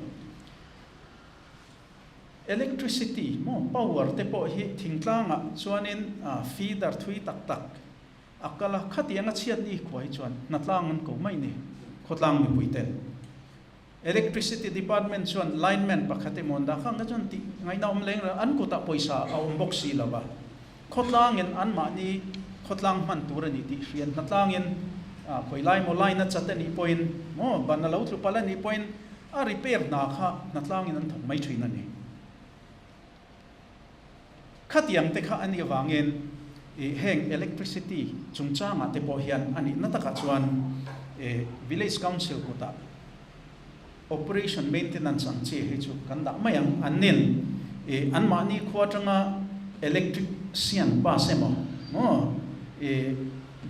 electricity maw power te pawh hi thingtlangah chuanin feeder thui tak tak A kal a, khatiang a chhiat ni khua hi chuan hnatlang an ko mai ni, khawtlang mipui ten. Electricity department chuan lineman pakhat emaw an dah kha ang kha chuan tih ngaihna awm leng lo, an kutah pawisa a awm bawk si lo va. Khawtlangin anmahni khawtlang hman tur a ni tih hrian hnatlangin khawi lai maw line a chat a nih pawhin maw ban a lo tlu palh a nih pawhin a repair hna kha hnatlangin an thawk mai thin a ni. Khatiang te kha a nih avangin ih heng electricity chungchangah te pawh hian a nihna takah chuan ih village council kutah operation maintenance ang chi hi chu kan dah mai ang. An nin ih anmahni khua atanga electrician pass emaw maw ih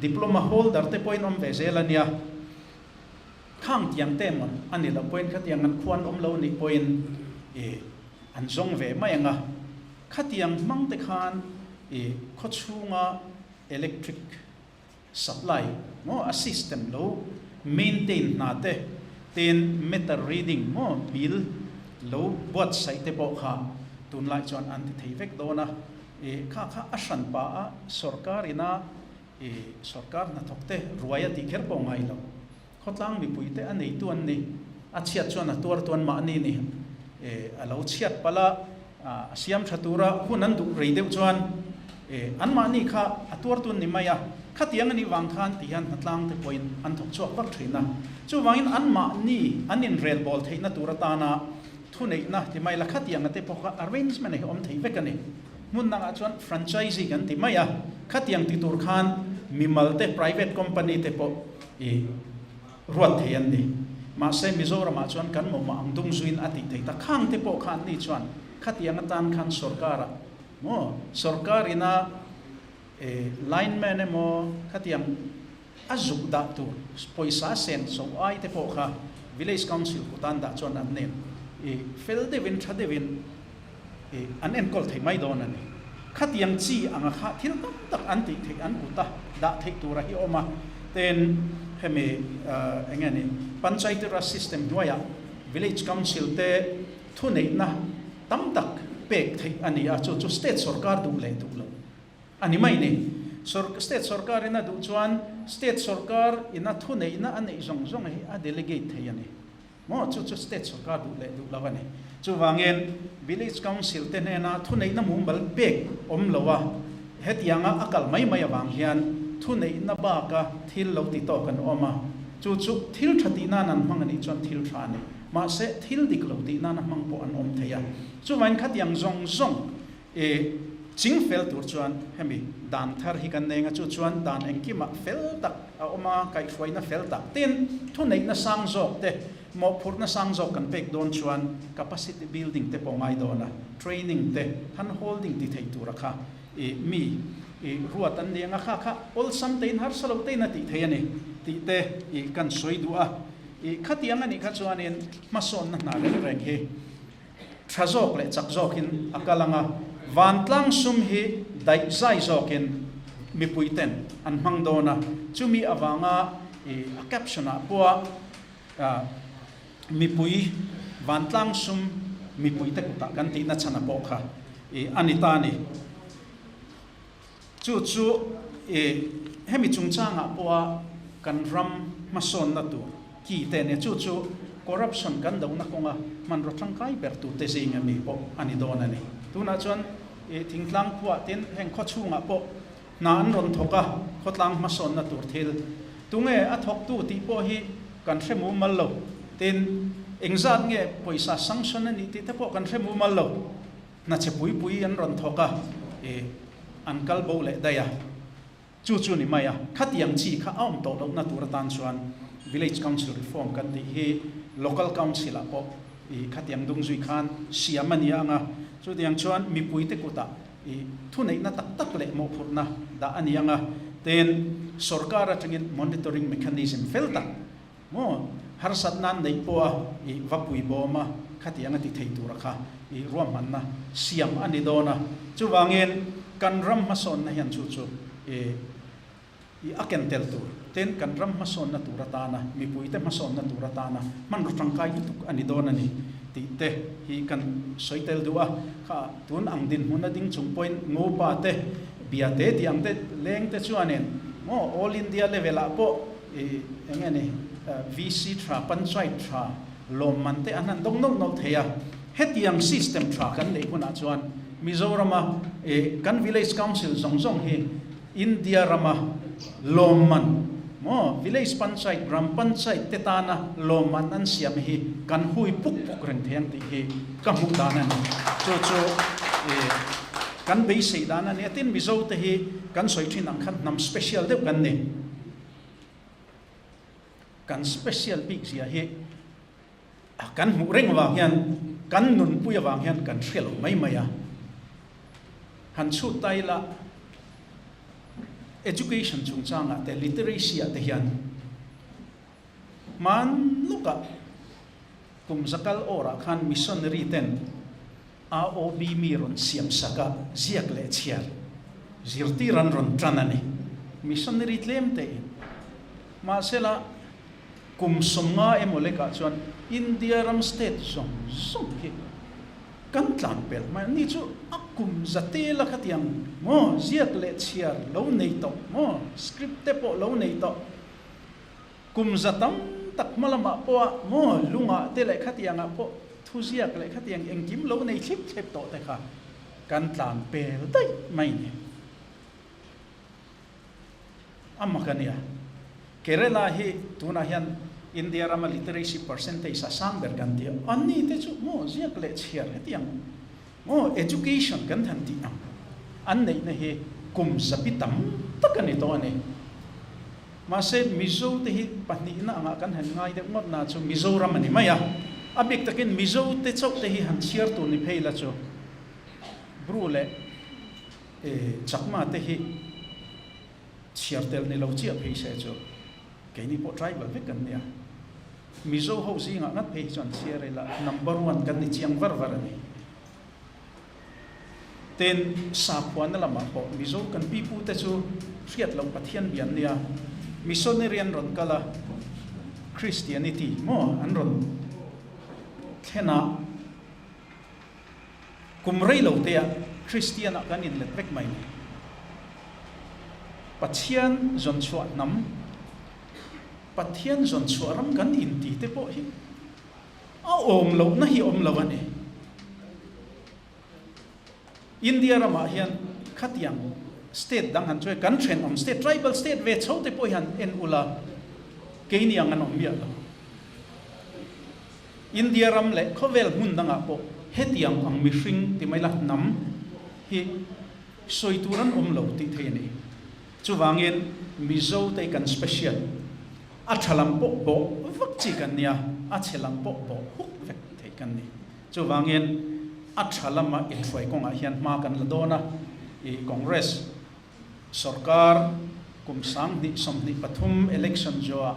diploma holder te pawhin awm ve zel a nia. Khang tiang te emaw a ni loh pawhin khatiang an khua an awm lo nih pawhin ih an zawng ve mai ang a, khatiang hmang te khan ih khaw chhunga electric supply maw a system lo maintain hna te tin meter reading maw bill lo buatsaih te pawh kha tunlai chuan an ti thei vek dawn a, ih kha kha a hran pah a sorkar ina I sorkar hnathawk te ruai a tih kher pawh ngai lo. Khawtlang mipui te a neitu an ni. A chhiat chuan a tuartu an mahni ni. I a lo chhiat palh a, a siam tha tura hun an duh rei deuh chuan i anmahni kha a tuartu an ni mai a. Khatiang a nih vang khan ti hian hnatlang te pawhin an thawk chhuak vak thin a. Chuvangin anmahni an inrelbawl theihna tur atana thuneihna ti mai la khatianga te pawh kha arrangement hi awm thei vek a ni. Hmun dangah chuan franchisee kan ti mai a, khatiang ti tur khan mimal te, private company te pawh i ruat thei an ni. Mahse Mizoramah chuan kan mawmah ang dung zuin a tih thei ta. Khang te pawh kha an ni chuan khatiang atan khan sorkarah maw sorkar ina lineman emaw khatiang a zuk dah tur pawisa sen so ai te pawh kha village council kutan dah chuan an nen i fel deuhin tha deuhin i an enkawl thei mai dawn a ni. Khatiang chi anga kha thil tam tak an tih theih an kuta dah theih tura hi awm a, tin hemi eng nge ni Panchayati Raj system hnuaiah village council te thuneihna tam tak pek theih a ni a, chu chu state sorkar duh leh duh lo a ni mai ni. State sorkar in a duh chuan state sorkar ina thuneihna a neih zawng zawng hi a delegate thei a ni. Maw chu chu state sorkar duh leh duh lo a ni. Chuvangin village council te hnena thuneihna mumal pek awm lo a, hetianga a kal mai mai avang hian thuneihna baka thil lo ti tawk an awm a, chu chu thil tha tih nan an hmang a nih chuan thil tha a ni. Mahse thil dik lo tih nana hmang pawh an awm thei a. Chuvangin khatiang zawng zawng I ching fel tur chuan hemi dan thar hi kan nei anga chu chuan dan engkimah fel tak a awm a, kaihhruaina fel tak tin thuneihna sang zawk te, mawhphurhna sang zawk kan pek dawn chuan capacity building te pawh ngai dawn a, training te, hand holding ti thei tura kha i mi i ruat an ni anga kha kha awlsam tein harsa lo tein a tih thei a ni tih te i kan sawi duh a. I khatiang a nih kha chuanin hmasawnna hna reng reng hi Tha zawk leh chak zawkin a kal ang a, vantlang sum hi daih zai zawkin mipui ten an hmang dawn a, chumi avanga i a caption ah pawha mipui vantlang sum mipui te kutah kan tihna chhana pawh kha i a ni ta a ni. Chu chu i hemi chungchangah pawha kan ram hmasawnna tur ki te nia, chu chu corruption kan dohna kawnga hmanraw tangkai ber turte zinga mi pawh a ni dawn a ni. Tunah chuan i thingtlang khuah tin heng khaw chhungah pawh hna an rawn thawk a, khawtlang hmasawnna tur thil. Tunge a thawktu tih pawh hi kan hre mumal lo. Tin, engzat nge pawisa sanction a nih tih te pawh kan hre mumal lo. Hna che pui pui an rawn thawk a, ih, an kal bo leh daih a. Chu chu ni mai a, khatiang chi kha a awm tawh lohna tur atan chuan Village Council Reform kan tih hi Local Council ah pawh ih khatiang dung zui khan siam a ni ang a, chutiang chuan mipuite kutah ih thuneihna tak tak leh mawhphurhna dah a ni ang a, tin sorkar atangin monitoring mechanism fel tak maw harsatna an neih pawha ih va pui bawm a khatiang a ti thei tura kha ih ruahmanna siam a ni dawn a, chuvangin kan ram hmasawnna hian chu chu ih ih a ken tel tur tin kan ram hmasawnna tur atana mipuite hmasawnna tur atana hmanraw tangkai lutuk a ni dawn a ni tih te hi kan sawi tel duh a, kha tun ang dinhmun a ding chung pawhin Ngopa te Biate tih ang te leng te chuanin maw All India level ah pawh I eng nge ni, VC tha, Panchayat tha, lawmman te an han dawng nawlh nawlh thei a. Hetiang system tha kan neih hunah chuan Mizorama kan Village Council zawng zawng hi India rama lawmman maw Village Panchayat, Gram Panchayat te tana lawmman an siam hi kan hui puk puk reng thei ang tih hi ka hmuh dan a ni. Chu chu kan beisei dan a ni a. Tin, Mizo te hi kan sawi thin ang khan hnam special deuh kan ni. Kan special bik zia hi kan hmuh reng avang hian kan nunpui avang hian kan hre lo mai mai a. Han chhut ta ila education chungchangah te literacy ah te hian hman lawkah kum zakal awrah khan missionary ten AOB mi rawn siam sak a, ziak leh chhiar zirtir an rawn tan a ni. Missionary tlem te in. Mahsela, kum 50 emaw lekah chuan India ram state zawng zawng hi kan tlan pel mai a. Ni chu a kum za tel a khatiang maw ziak leh chhiar lo nei tawh maw, script te pawh lo nei tawh. Kum za tam tak hma lamah pawha maw lungah te leh khatiangah pawh thuziak leh khatiang engkim lo nei thlip thlep tawh te kha kan tlan pel daih mai ni. A mak a nia. Kerala hi tunah hian India rama literacy percentage a sang ber kan ti a, anni te chu maw ziak leh chhiar hetiang maw education kan han tih ang an neihna hi kum zabi tam tak a ni tawh a ni. Mahse, Mizo te hi pahnihna angah kan han ngai deuh ngawt na chu Mizoram a ni mai a. A bik takin Mizo te chauh te hi han chhiar tur ni phei la chu Bru leh Chakma te hi chhiar tel ni lo chiah phei se chu keini pawh tribal vek kan nia. Mizo ho zingah ngat phei hi chuan chhiar ila number one kan ni chiang var var a ni. Tin, sakhuana lamah pawh Mizo kan pipute chu hriat loh Pathian bian nia, missionary an rawn kal a, Christianity maw an rawn thlen a, kum rei lo teah Christian ah kan inlet vek mai ni. Pathian zawnchhuah hnam, Pathian zawnchhuah ram kan inti te pawh hi A awm lohna hi awm lo a ni. India ramah hian khatiang state dang han chuai kan thenawm state, tribal state ve chho te pawh hian en ula keini ang an awm miah lo. India ram leh khawvel hmun dangah pawh hetiang ang mihring ti mai la hnam hi sawi tur an awm lo tih thei a ni. Chuvangin Mizo te kan special. A tha lam pawh bawh vak chi kan nia, a chhe lam pawh bawh huk vek thei kan ni. Chuvangin a tha lama inhruai kawngah hian hma kan la dawn a, i Congress sorkar kum 2023 election zawhah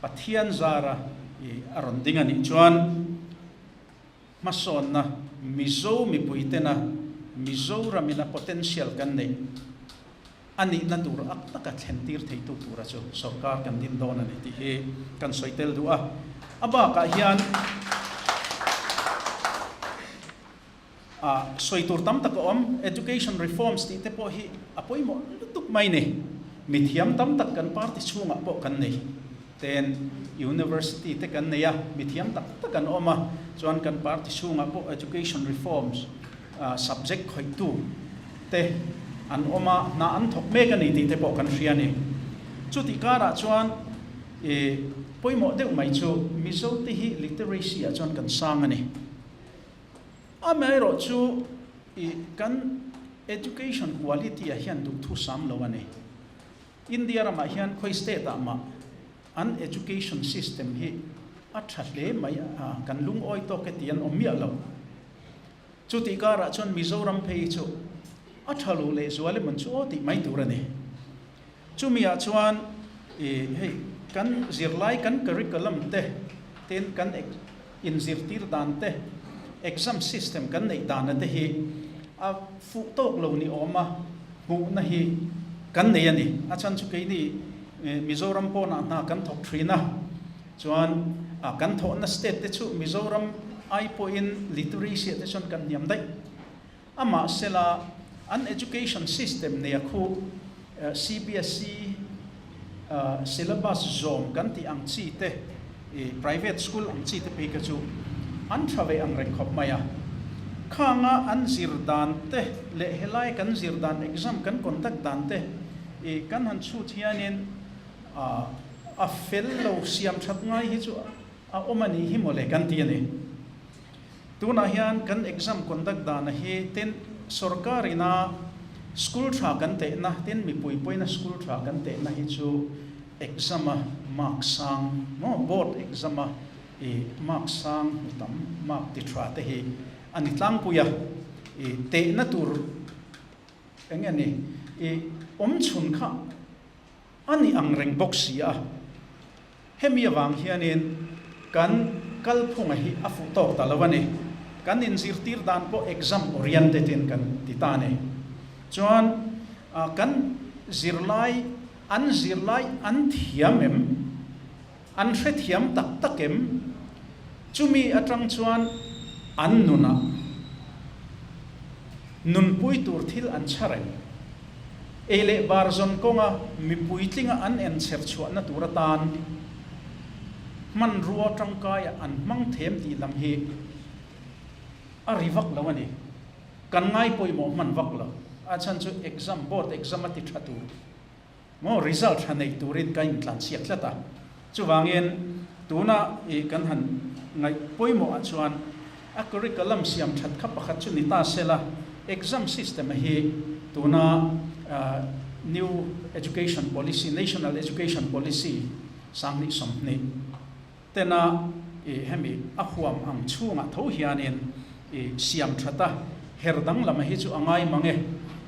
Pathian zara i a rawn ding a nih chuan, Hmasawnna, Mizo mipui tena Mizoramin a potential kan neih a nihna tur ak taka thlen tir theitu tura chu sorkar kan din dawn a ni tih hi kan sawi tel duh a. A bakah hian sawi tur tam tak a awm, education reforms tih te pawh hi a pawimawh lutuk mai ni. Mithiam tam tak kan party chhungah pawh kan nei. Ten University te kan nei a, mithiam tak tak an awm a, chuan kan party chhungah pawh Education Reforms subject khawihtu te an awm a, hna an thawk mek a ni tih te pawh kan hria a ni. Chutih karah chuan i pawimawh deuh mai chu Mizote hi literacy ah chuan kan sang a ni. Amaherawhchu i kan education quality ah hian duhthu sam lo a ni. India ramah hian khawi state ah mah an education system hi a tha hle mai a, kan lungawi tawk e tih an awm miah lo. Chutih karah chuan Mizoram phei hi chu a tha lo lehzual emawn chu aw tih mai tur a ni. Chumi ah chuan i hei kan zirlai kan curriculum te tin kan inzirtir dan te exam system kan neih dana te hi a fuh tawk lo ni awm a hmuhna hi kan nei a ni. A chhan chu keini Mizoram pawnah hna kan thawk thin a, chuan kan thawhna state te chu Mizoram ai pawhin literacy ah te chuan kan hniam daih. Amahsela, an education system nia khu CBSE syllabus zawm kan tih ang chi te, private school ang chi te phei kha chu an tha ve ang reng khawp mai a. Khanga an zir dan te leh helai kan zir dan exam kan conduct dan te kan han chhut hianin a fel lo siam that ngai hi chu a awm a nih hi mawle kan ti a ni. Tunah hian kan exam conduct dana hi tin sorkar ina school tha kan tehna tin mipui pawina school tha kan tehna hi chu exam a mark sang maw board exam a i mark sang hmu tam mark ti tha te hi a ni tlangpui a i tehna tur eng nge ni i awm chhun kha a ni ang reng bawk si a. Hemi avang hianin kan kalphunga hi a fuh tawk ta lo a ni. Kan inzirtir dan pawh exam oriented in kan ti ta a ni. Chuan kan zirlai, an zirlai an thiam em? An hrethiam tak tak em? Chumi atang chuan an nunah nunpui tur thil an chhar em? Ei leh bar zawn kawnga mipui tlinga an en chher chhuahna tur atan hmanrua tangkaia an hmang them tih lam hi a ri vak lo a ni. Kan ngai pawimawh hman vak lo. A chhan chu exam, board exam a ti tha tur maw result tha nei turin ka intlanchhiat tlat a. Chuvangin tuna i kan han ngaih pawimawhah chuan a curriculum siam that kha pakhat chu ni ta sela, exam system a hi tuna New Education Policy, National Education Policy 2020 tena i hemi a huam ang chhungah tho hianin i siam that a, her danglam a hi chu a ngai mang e.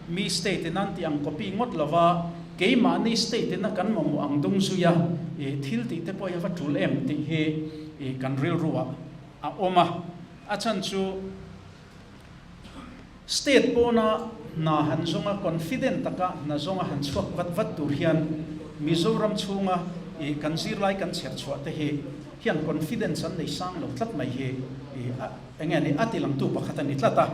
Mi state in an tih ang copy ngawt lova keimahni state in a kan mamawh ang dung zui a, i thil tih te pawh hi a va tul em tih hi i kan rilru ah a awm a. A chhan chu state pawna hna han zawnga confident taka hna zawnga han chhuak vat vat tur hian Mizoram chhunga i kan zirlai kan chher chhuah te hi hian confidence an nei sang lo tlat mai hi i a eng nge ni a ti langtu pakhat a ni tlat a.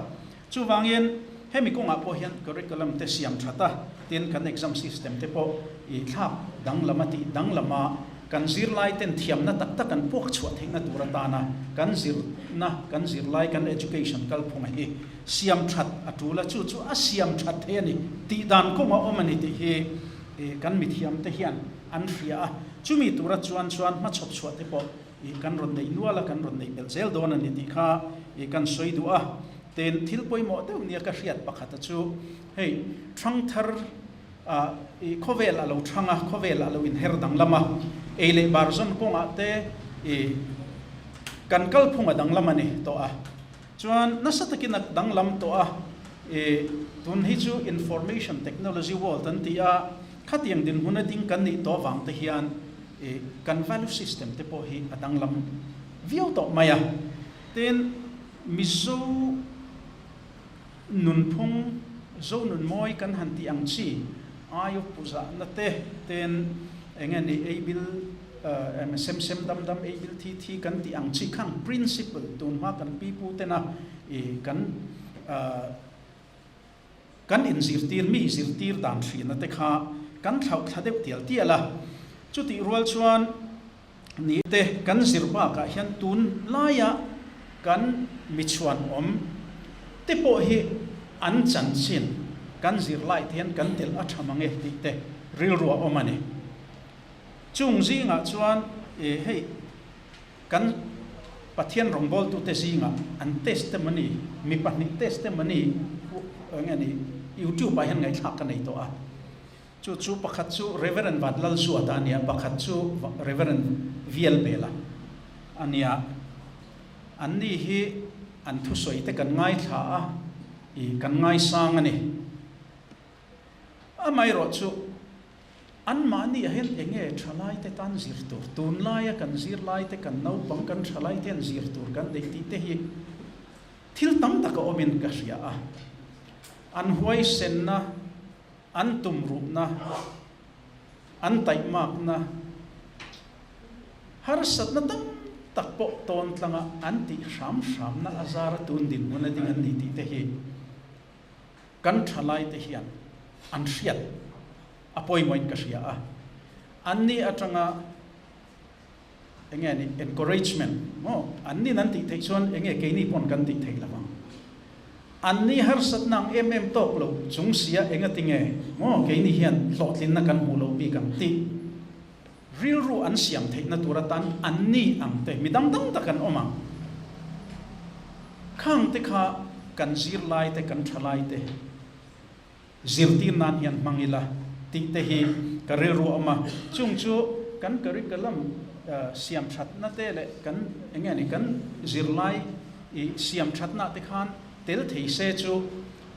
Chuvangin hemi kawngah pawh hian curriculum te siam that a, tin kan exam system te pawh i thlak danglam a tih danglam a, kan zirlai ten thiamna tak tak an puak chhuah theihna tur atana kan zirna, kan zirlai, kan education kalphunga hi siam that a tul a, chu chu a siam that thei a ni tih dan kawnga awm a ni tih hi kan mithiam te hian an hria a, chumi tura chuan chuan hmachhawp chhuah te pawh I kan rawn neih nual a, kan rawn neih belh zel dawn a ni tih kha i kan sawi duh a. Tin, thil pawimawh deuh nia ka hriat pakhata chu hei thangthar ah i khawvel a lo thang a, khawvel a lo inher danglam a, ei leh bar zawn kawngah te i kan kalphung a danglam a ni tawh a. Chuan nasa takin a danglam tawh a, i tun hi chu information technology world an ti a, khatiang dinhmun a ding kan nih tawh avang te hian I kan value system te pawh hi a danglam viau tawh mai a. Tin, Mizo nunphung, Zo nunmawi kan han tih ang chi, aio puzahna te, tin eng nge ni ei bil sem sem dam dam, ei bil thi thi kan tih ang chi khang principle tunhma kan pipu tena i kan Kan inzirtir mi zirtir dan hrihna te kha kan thlauh thla deuh tial tial a, chutih rual chuan ni te kan zir bakah hian tun laia kan michhuan awm te pawh hi an chanchin kan zir lai te hian kan telh a tha mang e tih te rilru a awm a ni. Chung zingah chuan e hei kan Pathian rawngbawltute zingah an testimony, mi pahnih testimony eng nge ni YouTube ah hian ngaihthlak ka nei tawh a. Chu chu pakhat chu Rev. Vanlalzuata a nia, pakhat chu Rev. Vielbela a nia. Anni hi an thusawi te kan ngaithla a, i kan ngaisang a ni. Amaherawh chu anmahni ah hian eng nge thalaite tan zir tur, tunlaia kan zirlaite, kan naupang, kan thalaite hian zir tur kan neih tih te hi thil tam tak a awmin ka hria a. An huaisenna, an tumruhna, an taihmakna, harsatna tam tak pawh tawn tlanga an tih hram hramna a zara tun dinhmun a ding an ni tih te hi kan thalaite hian an hriat a pawimawhin ka hria a. Anni atanga eng nge ni encouragement maw annin an tih theih chuan eng nge keini pawn kan tih theih lo ang. Anni harsatna ang em em tawk lo chung sia enga tinge maw keini hian hlawhtlinna kan hmuh loh bik ang tih rilru an siam theihna tur atan anni ang te mi dang dang tak an awm ang. Khang te kha kan zirlai te kan thalai te zirtir nan hian hmang ila tih te hi ka rilru a awm a. Chung chu kan curriculum siam thatna te leh kan eng nge ni kan zirlai i siam thatna te khan tel thei se chu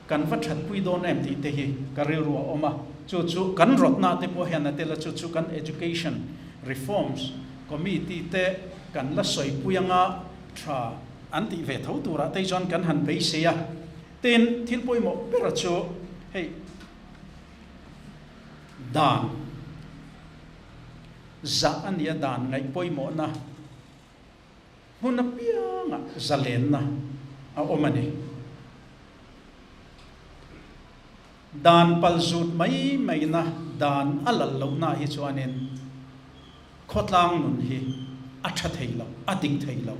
kan va thatpui dawn em tih te hi ka rilru a awm a. Chu chu kan rawtna te pawh hian a tel a, chu chu kan education reforms committee te kan la sawipui anga tha an tih ve tho turah te chuan kan han beisei a. Tin, thil pawimawh bera chu hei dan zah a nia, dan ngaih pawimawhna hmun apiangah zalenna a awm a ni. Dan palzut mai maina dan a lal lohna hi chuanin khawtlang nun hi a tha thei lo, a dik thei lo.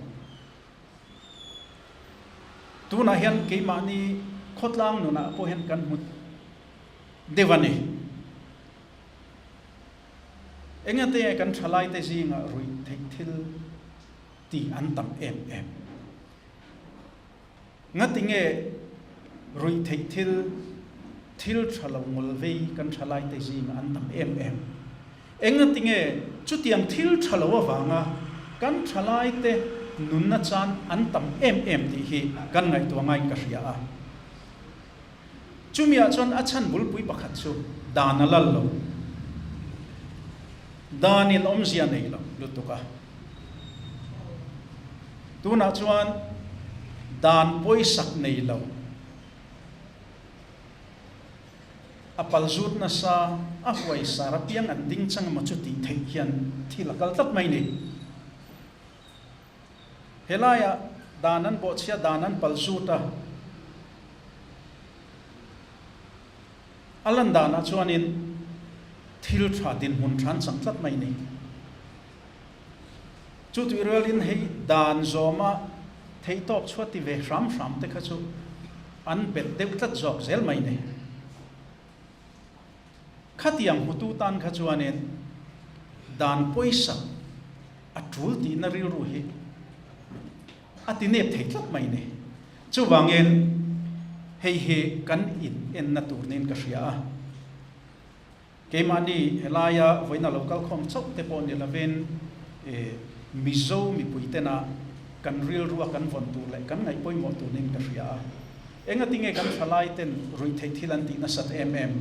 Tunah hian keimahni khawtlang nunah pawh hian kan hmu deuh a ni. Engate nge kan thalaite zingah ruih theih thil ti an tam em em? Ngati nge ruih theih thil, thil tha lo ngawl vei kan thalaite zingah an tam em em? Engati nge chutiang thil tha lo avanga kan thalaite nunna chan an tam em em tih hi kan ngaihtuah ngaiin ka hria a. Chumiah chuan a chhan bulpui pakhat chu dan a lal lo. Danin awmzia nei lo lutuk a. Tunah chuan dan pawisak nei lo. A pal zut nasa, a huai sar apiang an ding chang emaw chu tih theih hian thil a kal tlat mai ni. Helaiah dan an bawhchhia, dan an pal zut a, a lan danah chuanin thil tha dinhmun tha an chang tlat mai ni. Chu tih rualin hei dan zawma theihtawp chhuat ti ve hram hram te kha chu an bet deuh tlat zawk zel mai ni. Khatiang hmutu tan kha chuanin dan pawisa a tul tihna rilru hi a ti nep thei tlat mai ni. Chuvangin hei hi kan in enna tur niin ka hria a. Keimahni helaia vawiina lo kal khawm chauh te pawh ni lovin Mizo mipui tena kan rilrua kan vawn tur leh kan ngaih pawimawh tur niin ka hria a. Engati nge kan thalai ten ruihtheih thil an tih nasat em em?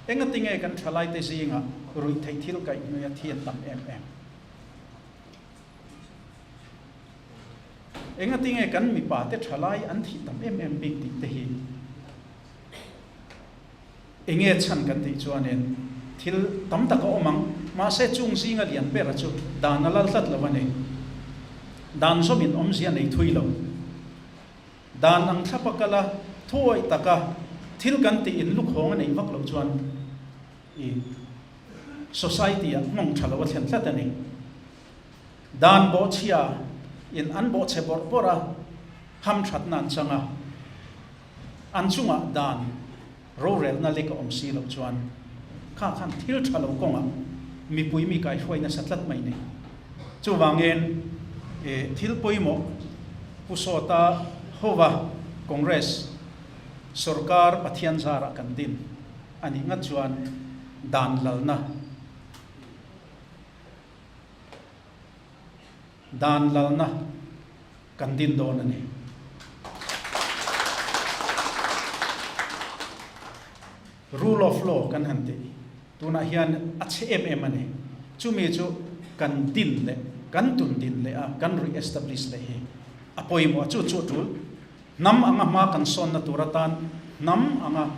Engati nge kan thalai te zingah ruihtheih thil kaih hnuaia thi an tam em em? Engati nge kan mipa te thalai an thih tam em em bik tih te hi? Enge chhan kan tih chuanin thil tam tak a awm ang, mahse chung zinga lian bera chu dan a lal tlat lo a ni. Dan zawmin awmzia nei thui lo. Dan ang thlapa kala thuawih taka thil kan tih in lukhawng a neih vak loh chuan i society ah nghawng tha lo a thlen tlat a ni. Dan bawhchhia in an bawhchhe bawrh bawrh a, hamthatna an chang a. An chungah dan rorelna lek a awm si loh chuan kha khan thil tha lo kawngah mipui mi kaihruai nasa tlat mai ni. Chuvangin thil pawimawh Pu Sawta hova Congress sorkar Pathian zarah kan din a nih ngat chuan dan lalna dan lalna kan din dawn a ni. Rule of law kan han tih tunah hian a chhe em em a ni. Chumi chu kan din leh kan tun din leh a kan re-establish leh hi a pawimawh a, chu chu a tul. Hnam anga hma kan sawnna tur atan hnam anga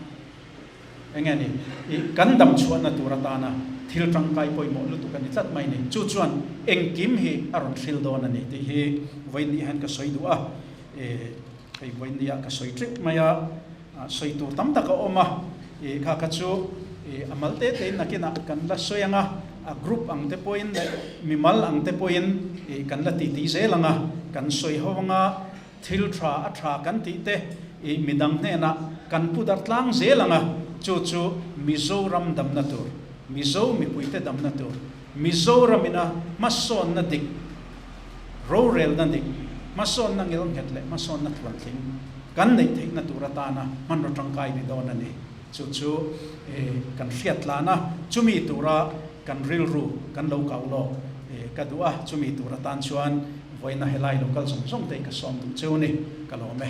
eng nge ni i kan dam chhuahna tur atana thil tangkai pawimawh lutuk a ni tlat mai ni. Chu chuan engkim hi a rawn hril dawn a ni tih hi vawiin hian ka sawi duh a, hei vawiin nia ka sawi teuh mai a, sawi tur tam tak a awm a, i kha kha chu i a mal te tein nakinah kan la sawi ang a, a group ang te pawhin leh mimal ang te pawhin i kan la titi zel ang a, kan sawi ho ang a. Thil tha a tha kan tih te i midang hnenah kan pu darh tlang zel ang a, chu chu Mizoram damna tur, Mizo mipuite damna tur, Mizoramina hmasawnna dik, rorelna dik, hmasawnna ngelnghet leh hmasawnna tluantling kan neih theihna tur atana hmanraw tangkai ni dawn a ni. Chu chu kan hriat tlan a, chumi tura kan rilru kan lo kau lawk ka duh a, chumi tur atan chuan vawiina helai local zawng zawng te ka sawm duh cheu a ni, ka lawm e.